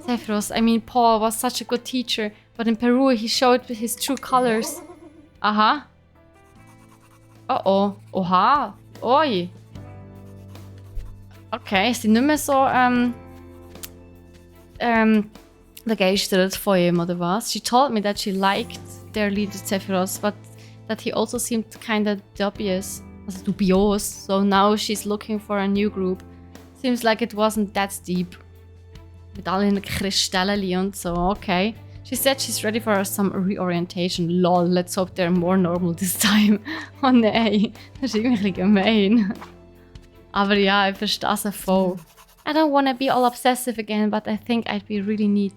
Zephyros, I mean Paul was such a good teacher, but in Peru he showed his true colors. Aha. Oh oh. Oha. Oi. Okay, sie sind nicht mehr so begeistert von ihm, oder was? She told me that she liked their leader Zephyros, but that he also seemed kinda dubious. Also dubios. So now she's looking for a new group. Seems like it wasn't that deep. Mit allen Kristallen und so, okay. She said she's ready for some reorientation. Lol, let's hope they're more normal this time. Oh nein, das ist irgendwie gemein. Aber ja, ich verstehe es voll. I don't want to be all obsessive again, but I think I'd be really neat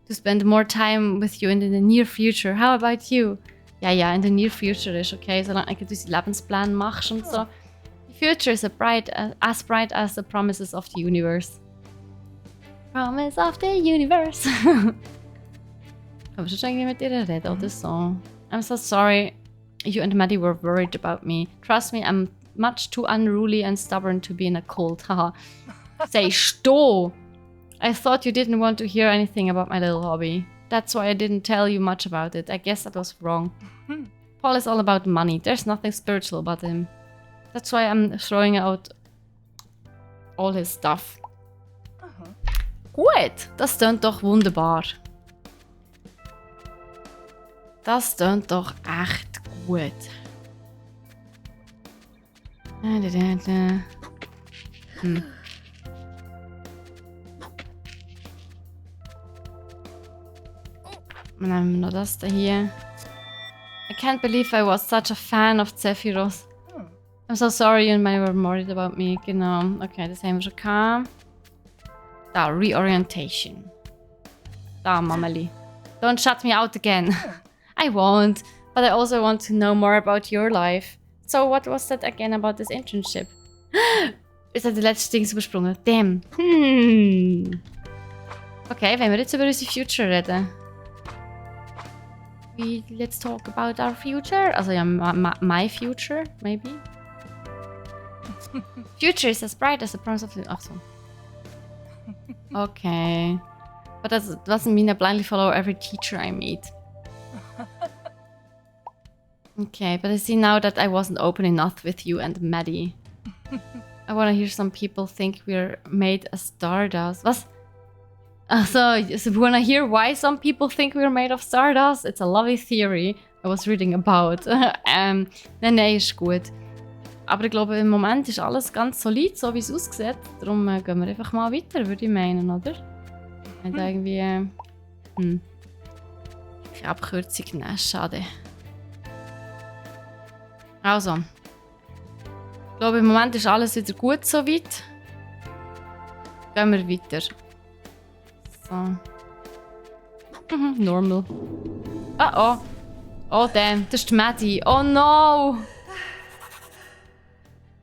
to spend more time with you in the near future. How about you? Ja, in the near future ist okay, solange du deinen Lebensplan machst und so. The future is as bright as the promises of the universe. Promise of the universe. Aber schon irgendwie mit ihr reden oder so. I'm so sorry you and Maddie were worried about me. Trust me, I'm much too unruly and stubborn to be in a cult. Haha. Say sto! I thought you didn't want to hear anything about my little hobby. That's why I didn't tell you much about it. I guess that was wrong. Paul is all about money. There's nothing spiritual about him. That's why I'm throwing out all his stuff. Gut, das tönt doch wunderbar. Das tönt doch echt gut. Dann haben wir noch das da hier. I can't believe I was such a fan of Zephyros. I'm so sorry you were worried about me. Genau. Okay, das haben wir schon gehabt. Da, Reorientation. Da, Mameli. Don't shut me out again. I won't, but I also want to know more about your life. So, what was that again about this internship? Ist das die letzte Ding übersprungen? Damn. Okay, wenn wir jetzt über unsere Future reden. Let's talk about our future. Also ja, my future, maybe. Future is as bright as the promise of the... Ach so. Okay. But that doesn't mean I blindly follow every teacher I meet. Okay, but I see now that I wasn't open enough with you and Maddie. I want to hear some people think we're made of stardust. Was? So we want to hear why some people think we're made of stardust? It's a lovely theory I was reading about. Nein, ist gut. Aber ich glaube, im Moment ist alles ganz solid, so wie es aussieht. Darum gehen wir einfach mal weiter, würde ich meinen, oder? Und irgendwie... Eine Abkürzung, nein, schade. Also. Ich glaube, im Moment ist alles wieder gut so weit. Gehen wir weiter. So. Normal. Oh. Oh damn, das ist die Maddie. Oh no!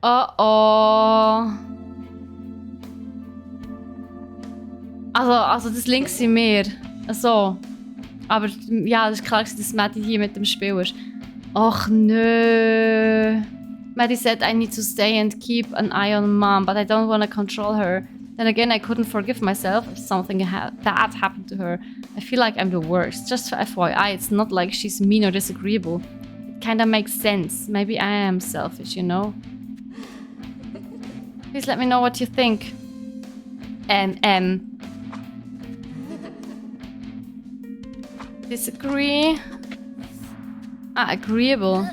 Oh. Also das links sind wir. So. Aber ja, das ist klar, dass Maddie hier mit dem Spiel ist. Ach nö. Maddie said I need to stay and keep an eye on Mom, but I don't want to control her. Then again, I couldn't forgive myself if something bad happened to her. I feel like I'm the worst. Just for FYI, it's not like she's mean or disagreeable. It kinda makes sense. Maybe I am selfish, you know? Please let me know what you think. Disagree. Agreeable.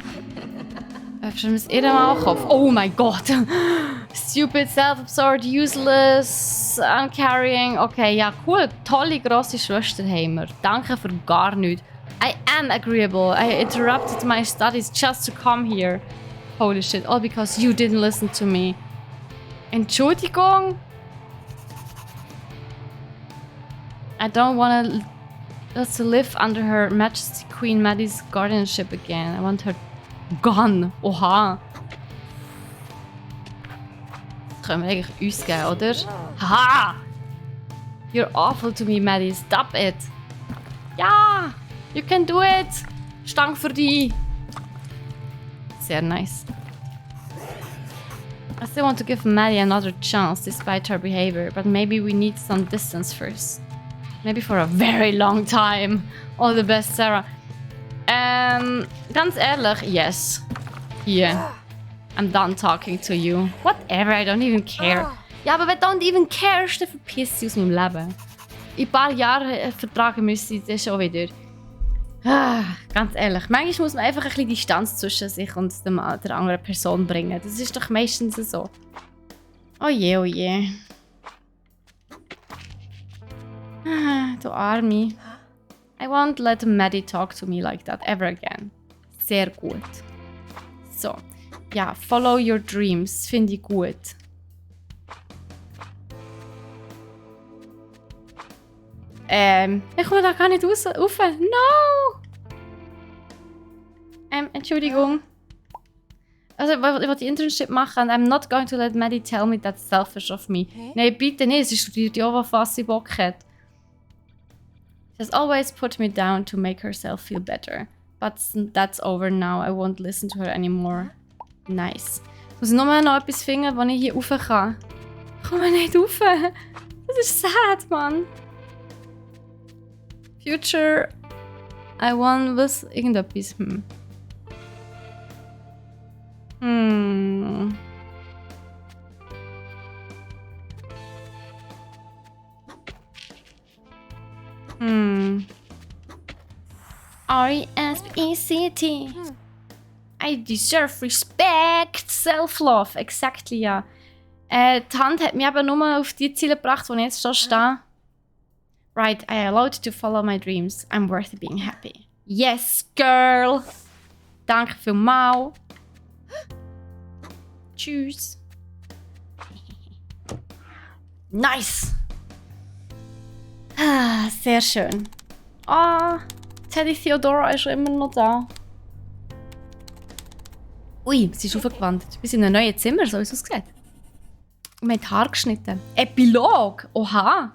Öffnen wir es in mal Kopf. Oh mein Gott. Stupid, self-absorbed, useless, uncaring. Okay, ja, cool. Tolle, grosse Schwester haben wir. Danke für gar nichts. I am agreeable. I interrupted my studies just to come here. Holy shit. All because you didn't listen to me. Entschuldigung? I don't want us to live under Her Majesty Queen Maddie's guardianship again. I want her gone. Oha. Das können wir eigentlich uns geben, oder? Haha! You're awful to me, Maddie. Stop it. Ja! You can do it! Stang für dich! Sehr nice. I still want to give Maddie another chance despite her behavior, but maybe we need some distance first. Maybe for a very long time. All the best, Sarah. Ganz ehrlich, yes. Here. I'm done talking to you. Whatever, I don't even care. Ja, aber wenn du don't even cares, dann verpiss sie aus meinem Leben. In ein paar Jahren vertragen müssen sie das schon wieder. Ganz ehrlich, manchmal muss man einfach ein bisschen Distanz zwischen sich und der anderen Person bringen. Das ist doch meistens so. Oh je, oh je. Du Arme. I won't let Maddie talk to me like that ever again. Sehr gut. So. Ja, follow your dreams. Finde ich gut. Ich komme da gar nicht raus. Rauf. No! Entschuldigung. Also, ich will die Internship machen and I'm not going to let Maddie tell me that's selfish of me. Hey? Nein, bitte nicht. Sie studiert ja, was sie Bock hat. She has always put me down to make herself feel better. But that's over now. I won't listen to her anymore. Nice. Ich muss nur noch etwas finden, wo ich hier rauf kann. Ich komme nicht rauf. Das ist sad, Mann. Future. I want was irgendetwas. R-E-S-P-E-C-T. I deserve respect, self-love. Exactly, ja. Die Hand hat mich aber nur auf die Ziele gebracht, wo ich jetzt schon stehe. Right, I allowed to follow my dreams. I'm worth being happy. Yes, girl! Danke vielmals. Tschüss. Nice! Sehr schön. Teddy Theodora ist schon immer noch da. Ui, sie ist aufgewandert. Wir sind in einem neuen Zimmer, so wie es aussieht. Und wir haben die Haare geschnitten. Epilog! Oha!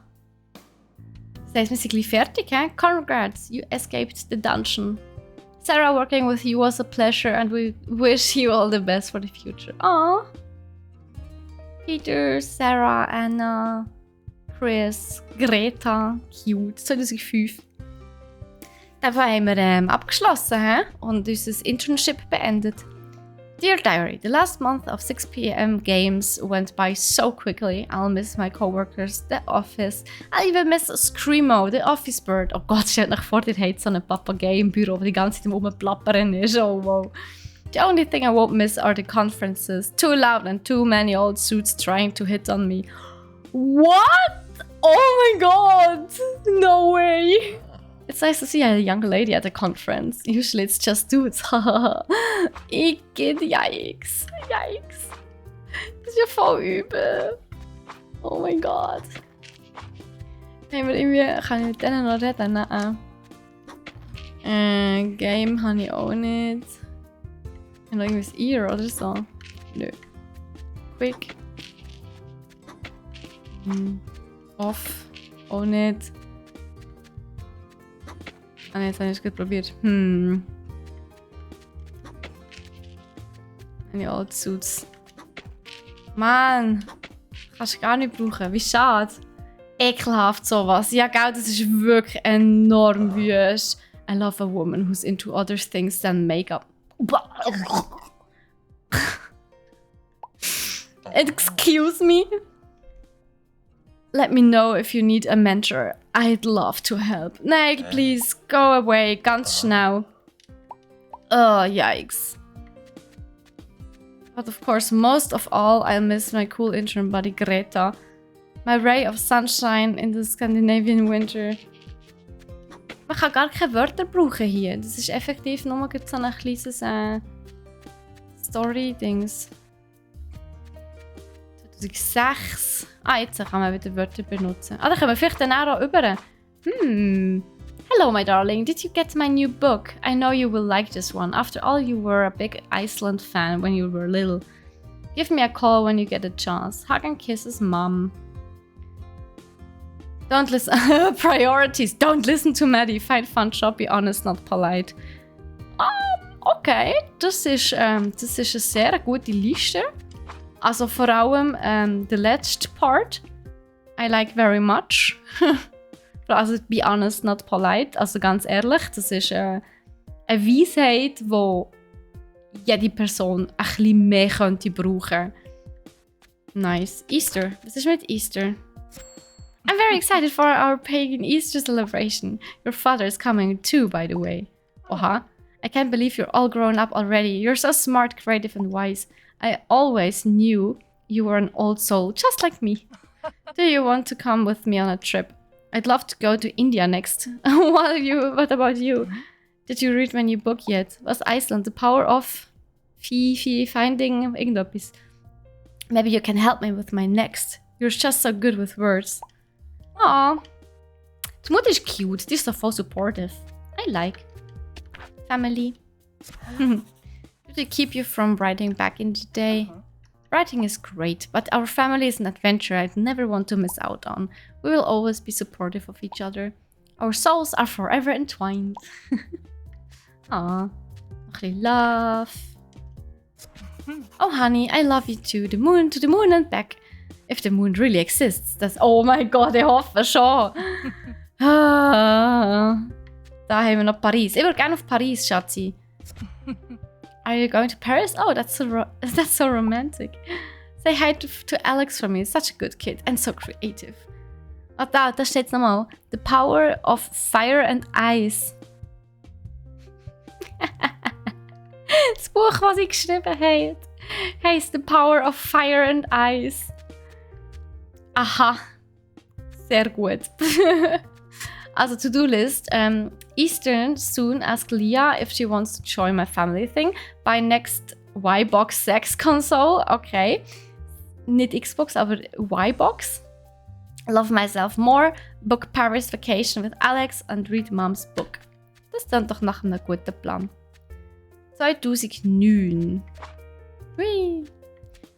Das heisst, wir sind gleich fertig, hä? Congrats, you escaped the dungeon. Sarah, working with you was a pleasure and we wish you all the best for the future. Aww. Peter, Sarah, Anna, Chris, Greta, cute. 2005. Dafür haben wir abgeschlossen, hä? Und unser Internship beendet. Dear Diary, the last month of 6 p.m. games went by so quickly. I'll miss my coworkers, the office. I'll even miss Screamo, the office bird. Oh Gott, stellt euch vor, ihr habt so einen Papagei im Büro, der die ganze Zeit rumplappern ist. Oh wow. The only thing I won't miss are the conferences. Too loud and too many old suits trying to hit on me. What? Oh my god! No way! It's nice to see a young lady at a conference. Usually it's just dudes. Geht, yikes. Yikes. Das ist ja voll übel. Oh mein Gott. Haben wir irgendwie... Kann ich mit denen noch reden? Nein. Game habe ich auch nicht. Ich habe noch irgendwas Ear oder so. Nö. Quick. Off. Auch nicht. Jetzt habe ich es gut probiert. Habe ich Old Suits. Mann! Kannst du gar nicht brauchen. Wie schade. Ekelhaft sowas. Ja, gell, das ist wirklich enorm wüst. I love a woman who's into other things than makeup. Excuse me? Let me know if you need a mentor. I'd love to help. Nein, please, go away. Ganz schnell. Oh, yikes. But of course, most of all, I'll miss my cool intern buddy Greta. My ray of sunshine in the Scandinavian winter. Man kann gar keine Wörter brauchen hier. Das ist effektiv nur so ein kleines Story-Dings. 2006. Jetzt kann man wieder Wörter benutzen. Da können wir vielleicht dann auch über. Hello, my darling. Did you get my new book? I know you will like this one. After all, you were a big Iceland fan when you were little. Give me a call when you get a chance. Hug and kisses, Mom. Don't listen. Priorities. Don't listen to Maddie. Find fun, shop, be honest, not polite. Okay. Das ist eine sehr gute Liste. Also vor allem the letzte Part. I like very much. Also be honest, not polite. Also ganz ehrlich, das ist eine Weisheit, die jede Person ein bisschen mehr könnte brauchen. Nice. Easter. Was ist mit Easter? I'm very excited for our pagan Easter celebration. Your father is coming too, by the way. Oha. I can't believe you're all grown up already. You're so smart, creative and wise. I always knew you were an old soul, just like me. Do you want to come with me on a trip? I'd love to go to India next. What about you? Did you read my new book yet? Was Iceland? The power of finding irgendetwas. Maybe you can help me with my next. You're just so good with words. Aw. Die Mutter ist cute. Die ist so voll supportive. I like. Family. Did it keep you from writing back in the day? Writing is great, but our family is an adventure I'd never want to miss out on. We will always be supportive of each other. Our souls are forever entwined. Aww. Een beetje love. Oh honey, I love you too. To the moon and back. If the moon really exists. That's... Oh my god, ich hoffe schon. Da haben wir noch Paris. Ich würde gerne auf Paris, Schatzi. Are you going to Paris? Oh, that's so romantic. Say hi to Alex for me. Such a good kid and so creative. Da steht es nochmal. The power of fire and ice. Das Buch, was ich geschrieben habe, heißt The Power of Fire and Ice. Aha. Sehr gut. Also To-Do-List. Eastern soon ask Leah if she wants to join my family thing. Buy next Y-Box Sex Console. Okay. Nicht Xbox, aber Y-Box. Love myself more. Book Paris vacation with Alex and read Mom's book. Das ist dann doch nach einem guten Plan. 2009. Whee.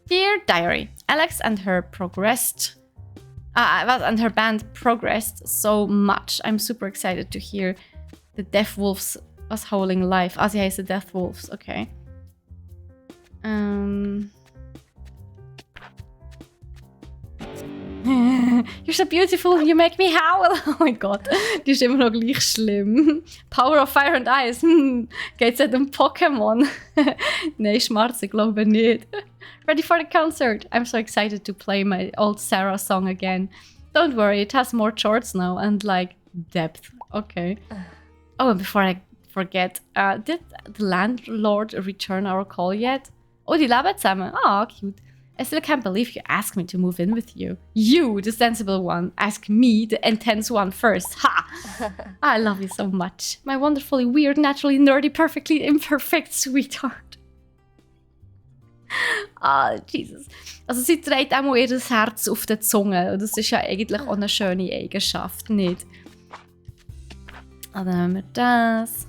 Dear Diary. Alex and her band progressed so much. I'm super excited to hear the Death Wolves was howling live. Sie heißen Death Wolves, okay. You're so beautiful, you make me howl. Oh mein Gott, die ist immer noch gleich schlimm. Power of Fire and Ice. Geht's nicht um Pokémon? Nein, Schmarz, ich glaube nicht. Ready for the concert. I'm so excited to play my old Sarah song again. Don't worry, it has more chords now and like depth. Okay. Oh, and before I forget, did the landlord return our call yet? Oh, die leben zusammen. Oh, cute. I still can't believe you asked me to move in with you. You, the sensible one, ask me, the intense one, first. Ha! I love you so much. My wonderfully weird, naturally nerdy, perfectly imperfect sweetheart. Jesus. Also sie trägt auch mal ihr Herz auf der Zunge. Und das ist ja eigentlich auch eine schöne Eigenschaft, nicht? Dann haben wir das.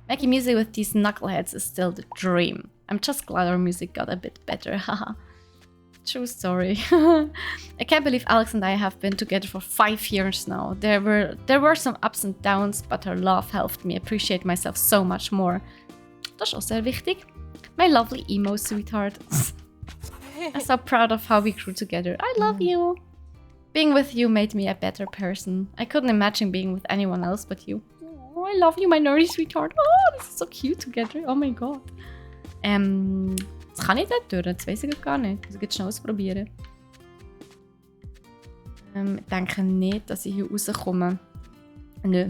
Making music with these knuckleheads is still the dream. I'm just glad our music got a bit better, haha. True story. I can't believe Alex and I have been together for 5 years now. There were some ups and downs, but her love helped me appreciate myself so much more. Das ist auch sehr wichtig. My lovely emo sweetheart. I'm so proud of how we grew together. I love you. Being with you made me a better person. I couldn't imagine being with anyone else but you. Oh, I love you, my nerdy sweetheart. Oh, this is so cute together. Oh my god. Das kann ich dort durch, das weiss ich gar nicht. Ich muss jetzt schnell ausprobieren. Ich denke nicht, dass ich hier rauskomme. Nö.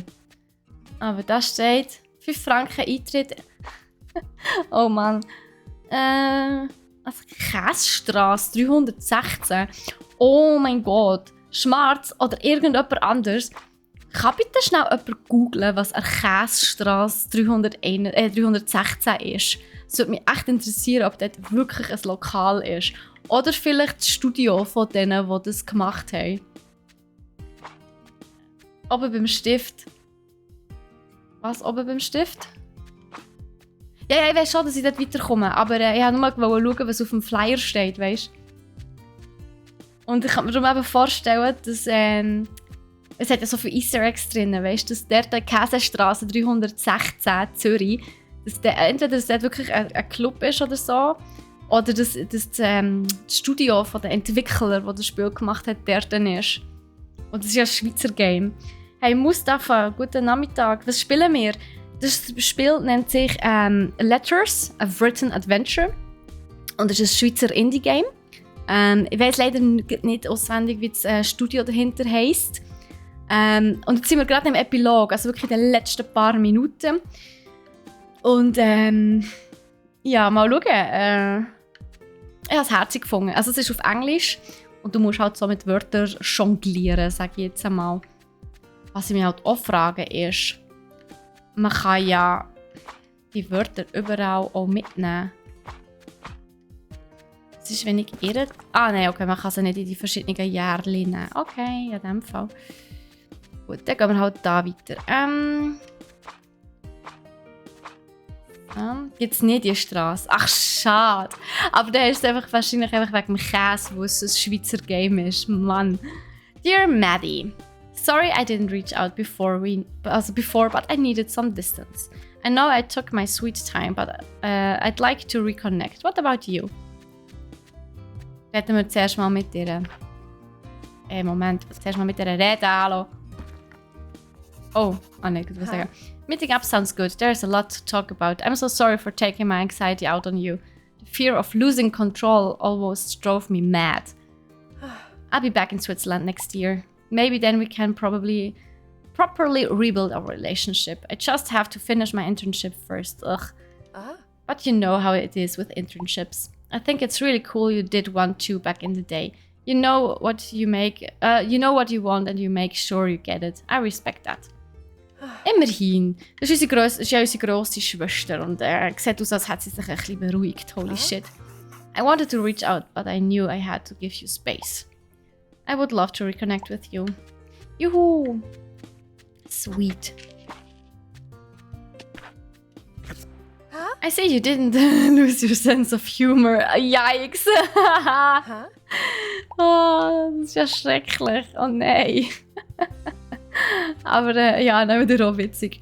Aber da steht 5 Franken Eintritt. Oh Mann. Also Käsestrasse 316. Oh mein Gott. Schwarz oder irgendjemand anders. Kann bitte schnell jemand googlen, was eine Käsestrasse 316 ist? Es würde mich echt interessieren, ob das wirklich ein Lokal ist. Oder vielleicht das Studio von denen, die das gemacht haben. Oben beim Stift. Was, oben beim Stift? Ja, ich weiß schon, dass ich dort weiterkomme. Aber ich wollte nur schauen, was auf dem Flyer steht, weißt du? Und ich kann mir darum eben vorstellen, dass es hat ja so viele Easter Eggs drin, weißt du? Dass dort die Käsestrasse 316 Zürich, dass entweder das dort wirklich ein Club ist oder so, oder dass das Studio von den Entwicklern, das das Spiel gemacht hat, dort ist. Und das ist ja ein Schweizer Game. Hey Mustafa, guten Nachmittag. Was spielen wir? Das Spiel nennt sich Letters, a Written Adventure. Und es ist ein Schweizer Indie-Game. Ich weiss leider nicht auswendig, wie das Studio dahinter heisst. Und jetzt sind wir gerade im Epilog, also wirklich in den letzten paar Minuten. Und ja, mal schauen. Ich habe es herzig gefunden. Also es ist auf Englisch und du musst halt so mit Wörtern jonglieren, sage ich jetzt einmal. Was ich mich halt auch frage ist, man kann ja die Wörter überall auch mitnehmen. Es ist wenig irre. Ah nein, okay, man kann sie nicht in die verschiedenen Jährchen nehmen. Okay, in dem Fall. Gut, dann gehen wir halt da weiter. Gibt es nicht die Straße? Ach, schade. Aber der ist einfach wahrscheinlich einfach wegen dem Käse, wo es ein Schweizer Game ist. Mann. Dear Maddie, sorry I didn't reach out before, but I needed some distance. I know I took my sweet time, but I'd like to reconnect. What about you? Reden wir zuerst mal mit dir. Zuerst mal mit dir reden, hallo. Oh, nein, ich was sagen. Meeting up sounds good. There's a lot to talk about. I'm so sorry for taking my anxiety out on you. The fear of losing control almost drove me mad. I'll be back in Switzerland next year. Maybe then we can properly rebuild our relationship. I just have to finish my internship first. Ugh. But you know how it is with internships. I think it's really cool you did one too back in the day. You know what you want and you make sure you get it. I respect that. Immerhin. Das ist ja unsere grosse Schwester und sieht aus, als hätte sie sich ein bisschen beruhigt. Holy shit. I wanted to reach out, but I knew I had to give you space. I would love to reconnect with you. Juhu! Sweet. I see you didn't lose your sense of humor. Yikes! Oh, das ist ja schrecklich. Oh nein. Aber ja, dann wieder auch witzig.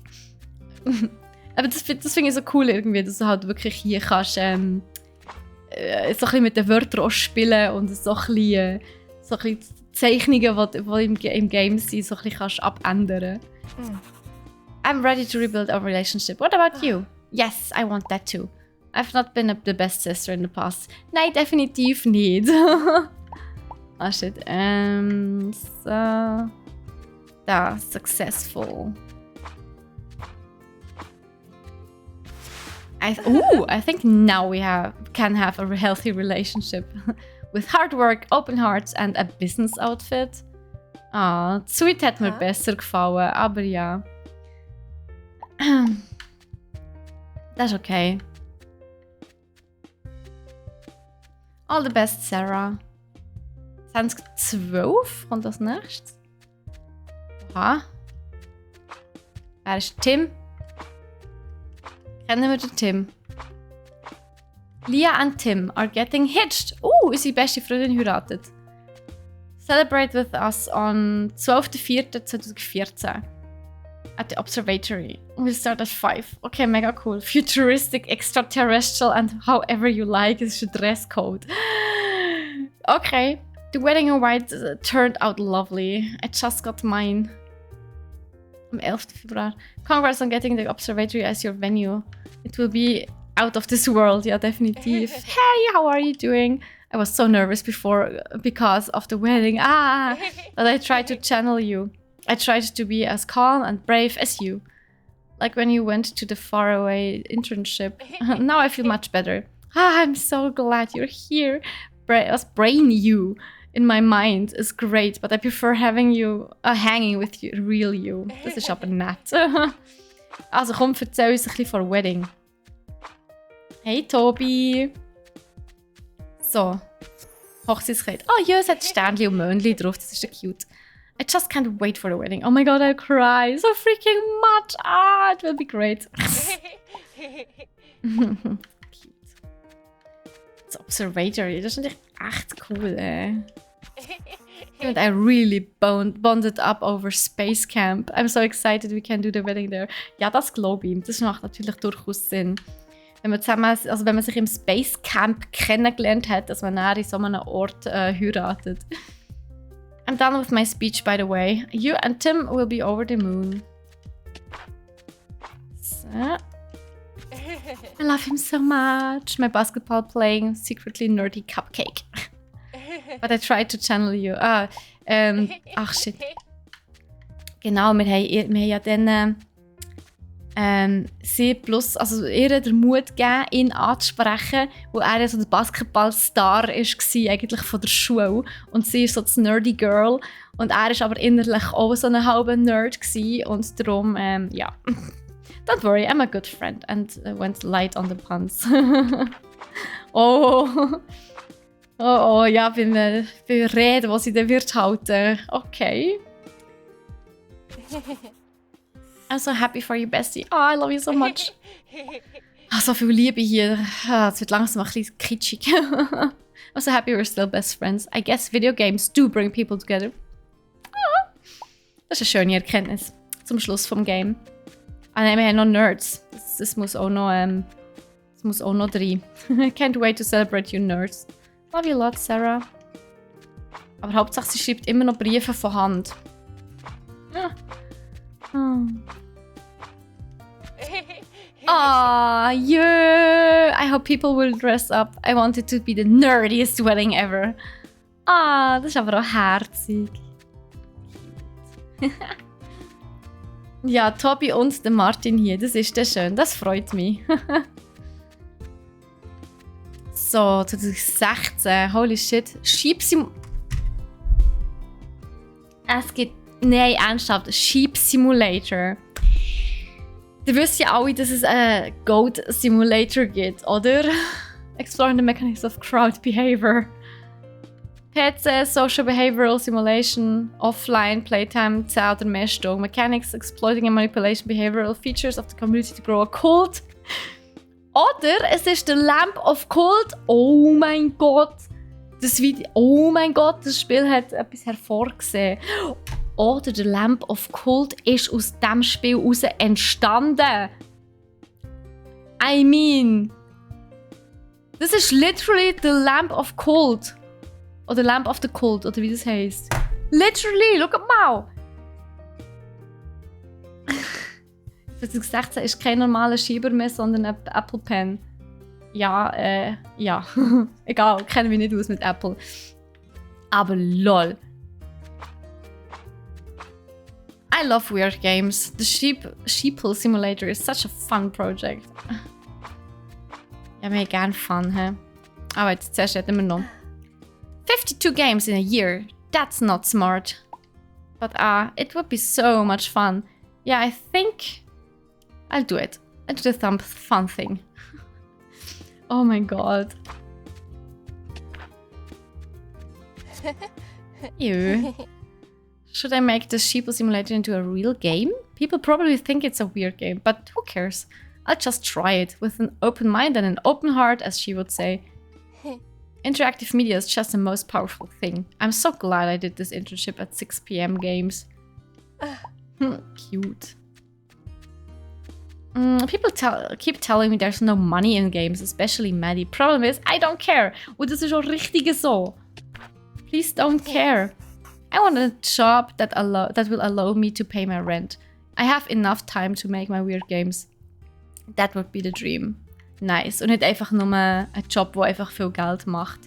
Aber das finde ich so cool irgendwie, dass du halt wirklich hier kannst so ein bisschen mit den Wörtern auch spielen und so ein bisschen Zeichnungen, die im Game sind, so ein bisschen kannst abändern. I'm ready to rebuild our relationship. What about you? Yes, I want that too. I've not been the best sister in the past. Nein, definitiv nicht. Ah, shit. So. Da, successful. I think now we can have a healthy relationship. With hard work, open hearts and a business outfit. Ah, Sweet hat mir besser gefallen, aber ja. Das ist okay. All the best, Sarah. 2012 kommt das nächstes. Aha. Wer ist Tim? Kennen wir den Tim? Lia and Tim are getting hitched. Unsere beste Freundin heiratet. Celebrate with us on 12.04.2014 at the observatory. We'll start at 5. Okay, mega cool. Futuristic, extraterrestrial and however you like is the dress code. Okay. The wedding in white turned out lovely. I just got mine. Am 11. Februar. Congrats on getting the observatory as your venue. It will be out of this world, ja, definitiv. Hey, how are you doing? I was so nervous before because of the wedding. But I tried to channel you. I tried to be as calm and brave as you. Like when you went to the faraway internship. Now I feel much better. I'm so glad you're here. Brain you in my mind is great, but I prefer having you hanging with you, real you. Das ist aber nett. Also komm, erzähl uns ein bisschen von Wedding. Hey Tobi. So. Hochzeitskleid. Oh ja, es hat Sternchen und Möndchen drauf. Das ist ja cute. I just can't wait for the wedding. Oh my god, I'll cry so freaking much. It will be great. Cute. Das Observatory, das ist natürlich echt cool, And I really bonded up over Space Camp. I'm so excited we can do the wedding there. Ja, das glaube ich. Das macht natürlich durchaus Sinn. Wenn man wenn man sich im Space Camp kennengelernt hat, dass man näher in so einem Ort heiratet. I'm done with my speech, by the way. You and Tim will be over the moon. So. I love him so much. My basketball playing, secretly nerdy cupcake. But I tried to channel you. Ach shit. Genau, wir haben ja dann sie plus, also ihr den Mut gegeben, ihn anzusprechen, wo er so der Basketballstar war, eigentlich von der Schule. Und sie ist so das nerdy Girl. Und er war aber innerlich auch so ein halber Nerd gewesen. Und darum, ja. Don't worry, I'm a good friend. And went light on the puns. Oh, ja, beim Reden, was sie dann wird halten. Okay. I'm so happy for you, Bestie. Oh, I love you so much. So viel Liebe hier. Es wird langsam ein bisschen kitschig. I'm so happy we're still best friends. I guess video games do bring people together. Das ist eine schöne Erkenntnis zum Schluss vom Game. Nein, wir haben noch Nerds. Das muss auch noch rein. Can't wait to celebrate you, Nerds. Love you a lot, Sarah. Aber Hauptsache, sie schreibt immer noch Briefe von Hand. Yeah. I hope people will dress up. I want it to be the nerdiest wedding ever. Das ist aber auch herzig. Ja, Tobi und der Martin hier. Das ist ja schön. Das freut mich. So, 2016. Holy shit. Es gibt... Nein, ernsthaft. Sheep Simulator. Ihr wisst ja alle, dass es einen Goat Simulator gibt, oder? Exploring the mechanics of crowd behavior. PC, Social Behavioral Simulation, Offline, Playtime, 10 oder mehr Stunden. Mechanics, Exploiting and Manipulation Behavioral Features of the Community to grow a Kult. Oder es ist der Lamp of Kult. Oh mein Gott. Oh mein Gott, das Spiel hat etwas hervorgesehen. Oder der Lamp of Kult ist aus diesem Spiel heraus entstanden. I mean, das ist literally the Lamp of Kult. Oder Lamp of the Kult, oder wie das heisst. Literally, look mal. 2016 ist kein normaler Schieber mehr, sondern ein Apple Pen. Ja, ja. Egal, kennen wir nicht aus mit Apple. Aber lol. I love weird games. The Sheeple Simulator is such a fun project. Ja, wir haben gerne Fun, hä? Aber jetzt zuerst hätten wir noch. 52 games in a year. That's not smart. But it would be so much fun. Yeah, I think I'll do it. I'll do the fun thing. Oh my god. Ew. Should I make the Sheeple Simulator into a real game? People probably think it's a weird game, but who cares? I'll just try it with an open mind and an open heart, as she would say. Interactive media is just the most powerful thing. I'm so glad I did this internship at 6 p.m. games. Cute. People keep telling me there's no money in games, especially Maddie. Problem is, I don't care. Und das ist auch richtig so. Please don't care. I want a job that will allow me to pay my rent. I have enough time to make my weird games. That would be the dream. Nice. Und nicht einfach nur ein Job, der einfach viel Geld macht.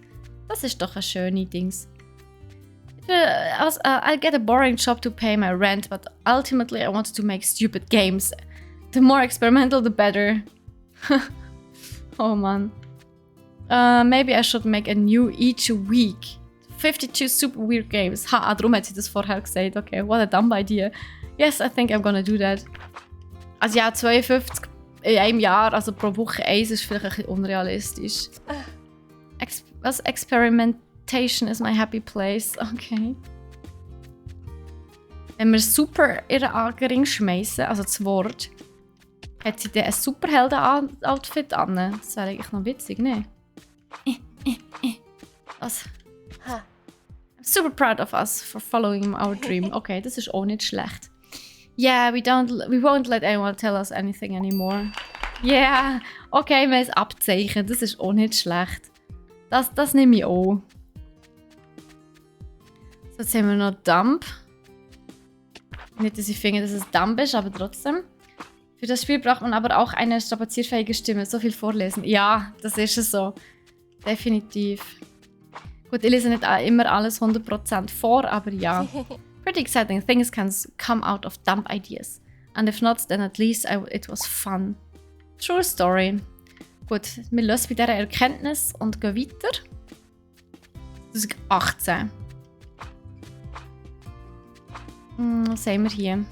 Das ist doch ein schönes Dings. I'll get a boring job to pay my rent, but ultimately I want to make stupid games. The more experimental, the better. Oh man. Maybe I should make a new each week. 52 super weird games. Ha, darum hat sie das vorher gesagt. Okay, what a dumb idea. Yes, I think I'm gonna do that. Also ja, 52 in einem Jahr, also pro Woche 1 ist vielleicht ein bisschen unrealistisch. Experimentation is my happy place. Okay. Wenn wir super ihre Angering schmeißen, also das Wort, hat sie dann ein Superhelden-Outfit an. Das wäre eigentlich noch witzig, ne? Was? I'm super proud of us for following our dream. Okay, das ist auch nicht schlecht. Yeah, we won't let anyone tell us anything anymore. Yeah, okay, wir haben ein Abzeichen, das ist auch nicht schlecht. Das nehme ich auch. So, jetzt haben wir noch Dump. Nicht, dass ich finde, dass es Dump ist, aber trotzdem. Für das Spiel braucht man aber auch eine strapazierfähige Stimme. So viel vorlesen. Ja, das ist es so. Definitiv. Gut, ich lese nicht immer alles 100% vor, aber ja. Pretty exciting things can come out of dumb ideas. And if not, then at least it was fun. True story. Gut, wir lösen bei dieser Erkenntnis und gehen weiter. 2018. Was sehen wir hier?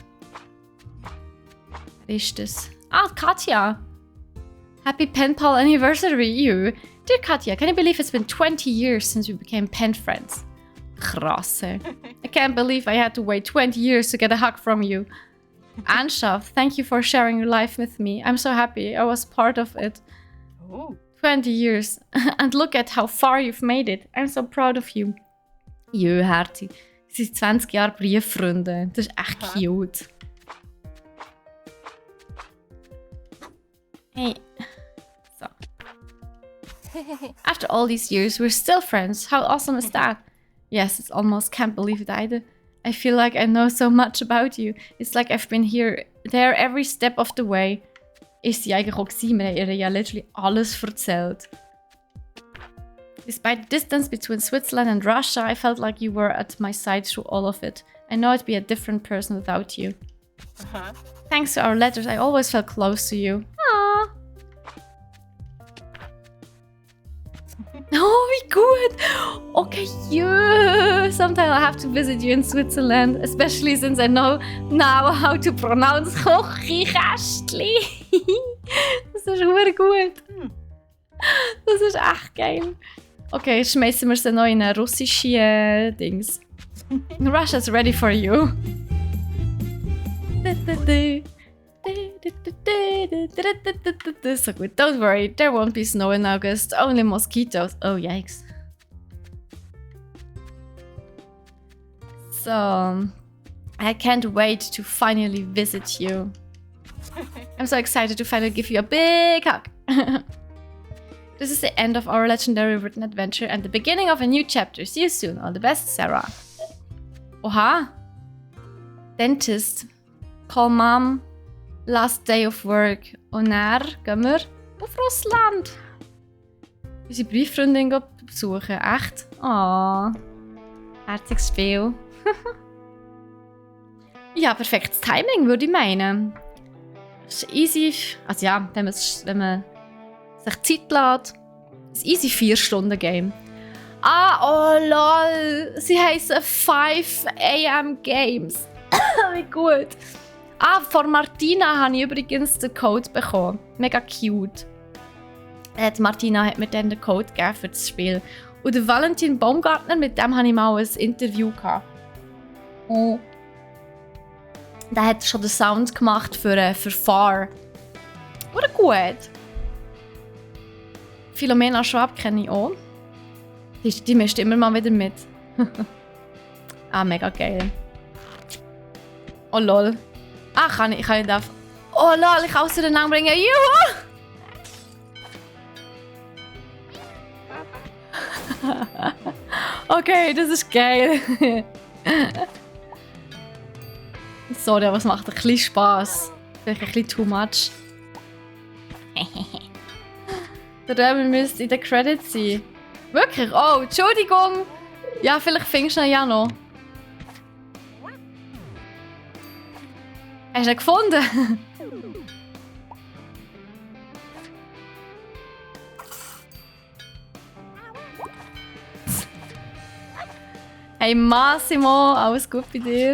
Wer ist das? Ah, Katja! Happy pen pal anniversary, you! Dear Katja, can you believe it's been 20 years since we became pen friends? Krasse. I can't believe I had to wait 20 years to get a hug from you. Ansha, thank you for sharing your life with me. I'm so happy I was part of it. Oh. 20 years. And look at how far you've made it. I'm so proud of you. Jö, Herzi. Sie sind 20 Jahre Brieffreunde. Das ist echt cute. Hey. So. After all these years, we're still friends. How awesome is that? Yes, it's almost can't believe it either. I feel like I know so much about you. It's like I've been there every step of the way. Ist sie eigentlich auch gewesen? Wir haben ihr ja literally alles erzählt. Despite the distance between Switzerland and Russia, I felt like you were at my side through all of it. I know I'd be a different person without you. Thanks to our letters, I always felt close to you. Aww. Oh, wie gut! Okay, yeah. Sometime I'll have to visit you in Switzerland, especially since I know now how to pronounce Kochikästli. Das ist super gut. Das ist echt geil. Okay, jetzt schmeißen wir sie noch in eine russische Dings. Russia's ready for you. So good. Don't worry, there won't be snow in August, only mosquitoes. Oh, yikes. So, I can't wait to finally visit you. I'm so excited to finally give you a big hug. This is the end of our legendary written adventure and the beginning of a new chapter. See you soon. All the best, Sarah. Oha. Dentist. Call mom. Last day of work. Und dann gehen wir auf Russland. Unsere Brieffreundin besuchen. Echt? Oh. Herziges Spiel. Ja, perfektes Timing, würde ich meinen. Das ist easy. Also ja, wenn man sich Zeit lässt. Ein easy 4-Stunden-Game. Ah, oh lol. Sie heissen 5 AM Games. Wie gut. Ah, von Martina habe ich übrigens den Code bekommen. Mega cute. Martina hat mir dann den Code gegeben für das Spiel. Und der Valentin Baumgartner, mit dem hatte ich mal ein Interview gehabt. Und der hat schon den Sound gemacht für Far. Oder gut. Philomena Schwab kenne ich auch. Die mischt immer mal wieder mit. Ah, mega geil. Oh lol. Ah, kann ich darf. Oh lol, ich kann aus den Namen bringen. Juhu! Okay, das ist geil. Sorry, aber es macht ein bisschen Spass. Vielleicht ein bisschen too much. Der Römer müsste in den Credits sein. Wirklich? Oh, Entschuldigung. Ja, vielleicht findest du ihn ja noch. Hast du ihn gefunden? Hey Massimo, alles gut bei dir?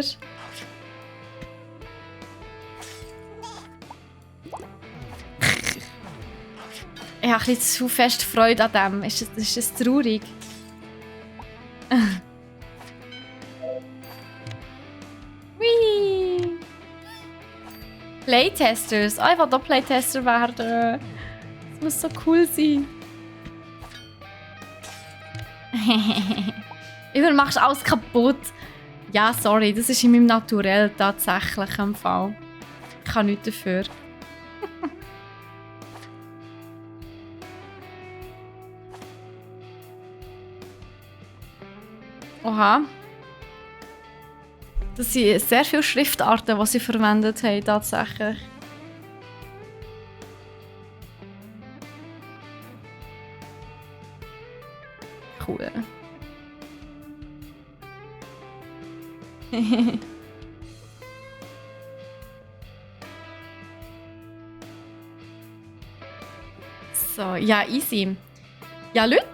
Ich habe ein bisschen zu fest Freude an dem. Ist das traurig? Whee! Playtesters. Oh, ich will auch Playtester werden. Das muss so cool sein. Immer machst du alles kaputt. Ja, sorry, das ist in meinem Naturell tatsächlich im Fall. Ich kann nichts dafür. Oha. Das sind sehr viele Schriftarten, die sie verwendet haben, tatsächlich. Cool. So, ja, easy. Ja, Leute,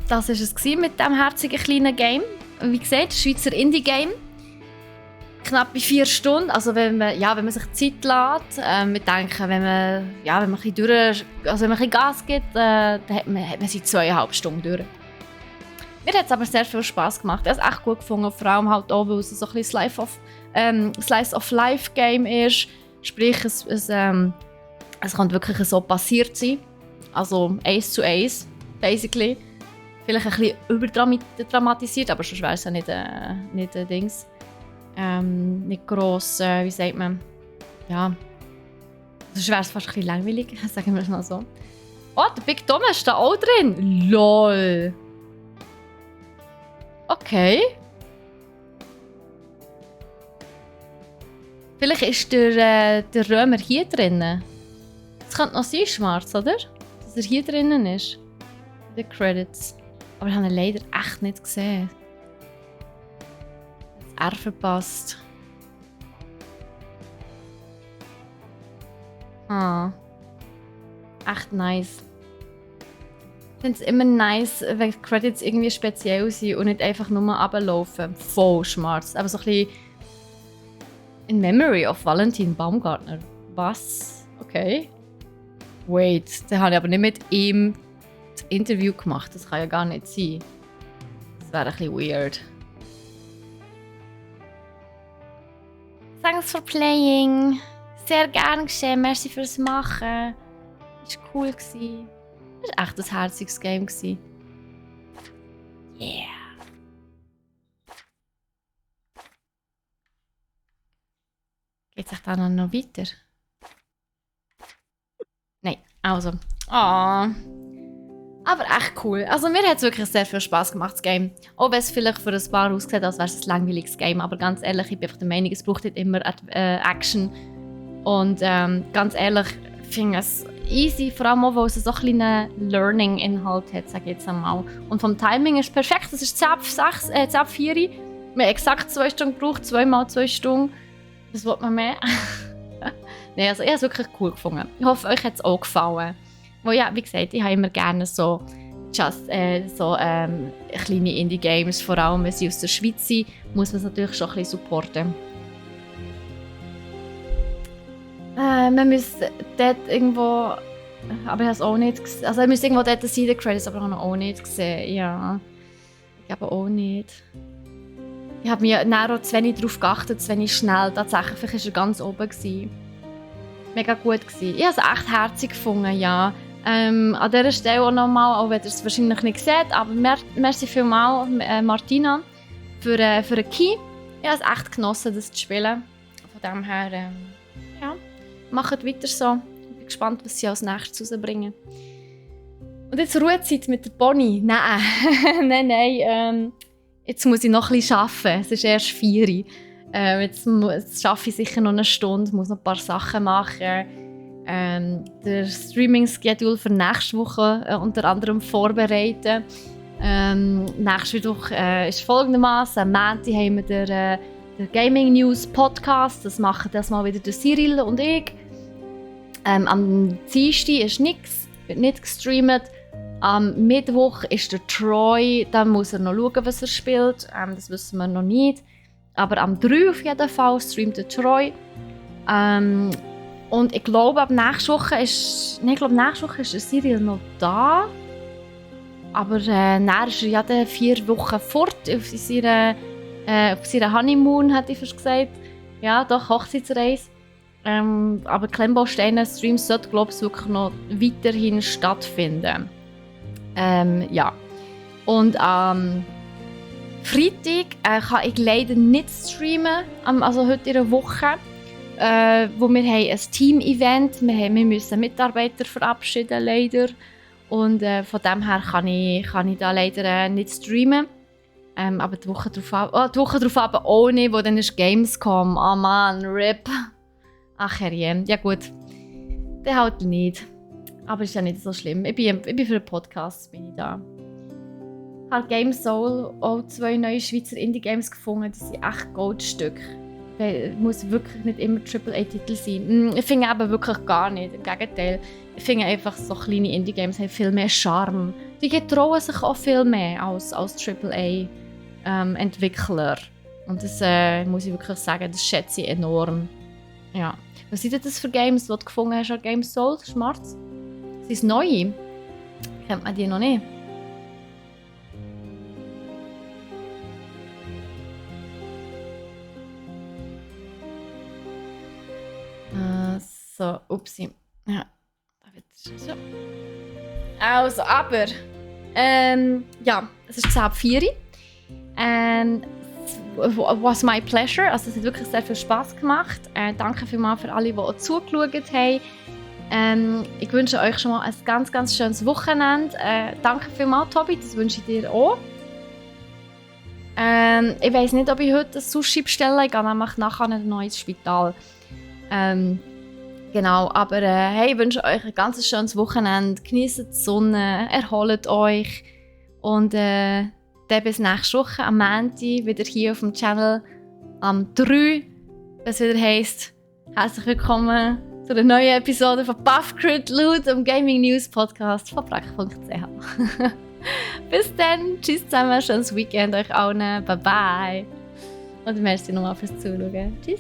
das war es mit diesem herzigen kleinen Game. Wie gesagt, Schweizer Indie-Game. Knapp bei 4 Stunden. Also wenn man sich Zeit lässt, wir denken, wenn man ein bisschen Gas gibt, dann hat man sie 2,5 Stunden durch. Mir hat es aber sehr viel Spass gemacht. Ich habe es echt gut gefunden, vor allem halt auch, weil es so ein bisschen Slice-of-Life-Game ist. Sprich, es kann wirklich so passiert sein. Also 1 zu 1, basically. Vielleicht ein bisschen überdramatisiert, aber sonst wäre es ja nicht ein Dings. Nicht gross, wie sagt man? Ja. Sonst wäre es fast ein bisschen langweilig, sagen wir es mal so. Oh, der Big Tom ist da auch drin. LOL. Okay. Vielleicht ist der Römer hier drin. Das könnte noch sein, schwarz, oder? Dass er hier drinnen ist. In den Credits. Aber ich habe ihn leider echt nicht gesehen. Das R verpasst. Ah. Echt nice. Ich finde es immer nice, wenn die Credits irgendwie speziell sind und nicht einfach nur runterlaufen. Voll schwarz. Aber so ein bisschen in memory of Valentin Baumgartner. Was? Okay. Wait, den habe ich aber nicht mit ihm das Interview gemacht. Das kann ja gar nicht sein. Das wäre ein bisschen weird. Thanks for playing. Sehr gern geschehen. Merci fürs Machen. Das war cool. Das war echt ein herziges Game. Yeah. Geht es dann noch weiter? Nein, also. Oh. Aber echt cool. Also mir hat es wirklich sehr viel Spass gemacht, das Game. Auch wenn es vielleicht für ein paar aussieht, als wäre es ein langweiliges Game. Aber ganz ehrlich, ich bin einfach der Meinung, es braucht nicht immer Action. Und ganz ehrlich, ich finde es easy, vor allem auch, weil es so einen kleinen Learning-Inhalt hat, sage ich jetzt einmal. Und vom Timing ist es perfekt. Das ist 10 ab 4. Wir haben exakt 2 Stunden gebraucht, 2 mal 2 Stunden. Das will man mehr. Nein, also ich habe es wirklich cool gefunden. Ich hoffe, euch hat es auch gefallen. Weil ja, wie gesagt, ich habe immer gerne so kleine Indie-Games, vor allem wenn sie aus der Schweiz sind, muss man es natürlich schon ein bisschen supporten. Man müsste dort irgendwo, aber ich habe es auch nicht gesehen, also ich müsste irgendwo dort sein, die Credits, aber ich habe auch nicht gesehen, ja. Ich glaube auch nicht. Ich habe mir auch zu wenig darauf geachtet, zu wenig schnell, tatsächlich, vielleicht war er ganz oben gewesen. Mega gut gewesen. Ich habe es echt herzig gefunden, ja. An dieser Stelle auch nochmal, auch wenn ihr es wahrscheinlich nicht seht, aber merci vielmals Martina für den Key. Ich habe es echt genossen, das zu spielen. Von dem her, ja, macht weiter so. Ich bin gespannt, was sie als nächstes rausbringen. Und jetzt Ruhezeit mit der Bonnie. Nein, nein. Jetzt muss ich noch ein bisschen arbeiten. Es ist erst 4 Uhr. Jetzt arbeite ich sicher noch eine Stunde, muss noch ein paar Sachen machen. der Streaming-Schedule für nächste Woche unter anderem vorbereiten. Nächste Woche ist folgendermaßen: am Montag haben wir den Gaming News Podcast. Das machen das mal wieder der Cyril und ich. Am Dienstag ist nichts, wird nicht gestreamt. Am Mittwoch ist der Troy, da muss er noch schauen, was er spielt. Das wissen wir noch nicht. Aber am 3 auf jeden Fall streamt der Troy. Und ich glaube, nächste Woche ist der Cyril noch da. Aber dann ist er ja 4 Wochen fort auf seiner Honeymoon, hätte ich fast gesagt. Ja, doch, Hochzeitsreise. Aber Klemmbausteine-Streams sollten, glaube ich, wirklich noch weiterhin stattfinden. Ja. Und am Freitag kann ich leider nicht streamen, also heute in der Woche, wo wir haben ein Team-Event. Wir müssen Mitarbeiter verabschieden, leider. Und von dem her kann ich da leider nicht streamen. Aber die Woche darauf aber auch nicht, wo dann ist Gamescom. Oh Mann, RIP. Ach herrje, ja gut. Der halt nicht. Aber ist ja nicht so schlimm. Ich bin für den Podcast bin ich da. Ich habe Game Soul auch 2 neue Schweizer Indie-Games gefunden. Die sind echt Goldstück. Es muss wirklich nicht immer AAA-Titel sein. Ich finde aber wirklich gar nicht. Im Gegenteil. Ich finde einfach, so kleine Indie-Games haben viel mehr Charme. Die getrauen sich auch viel mehr als AAA-Entwickler. Und das muss ich wirklich sagen, das schätze ich enorm. Ja. Was sind das für Games, die du gefunden hast an Game Soul, Schmarz? Sind es neue? Kennt man die noch nicht? So, upsi. Ja, da wird es so. Also, aber ja, es ist 10:04 was my pleasure. Also es hat wirklich sehr viel Spass gemacht. Danke vielmals für alle, die auch zugeschaut haben. Ich wünsche euch schon mal ein ganz, ganz schönes Wochenende. Danke vielmals, Tobi, das wünsche ich dir auch. Ich weiss nicht, ob ich heute ein Sushi bestelle. Ich gehe nämlich nachher in ein neues Spital. Genau, aber hey, ich wünsche euch ein ganz schönes Wochenende. Genießt die Sonne, erholt euch und dann bis nächste Woche am Montag wieder hier auf dem Channel am 3, was wieder heisst, herzlich willkommen zu einer neuen Episode von Buffcrit Loot, dem Gaming News Podcast von brack.ch. Bis dann, tschüss zusammen, schönes Weekend euch allen, bye bye und merci nochmal fürs Zuschauen, tschüss.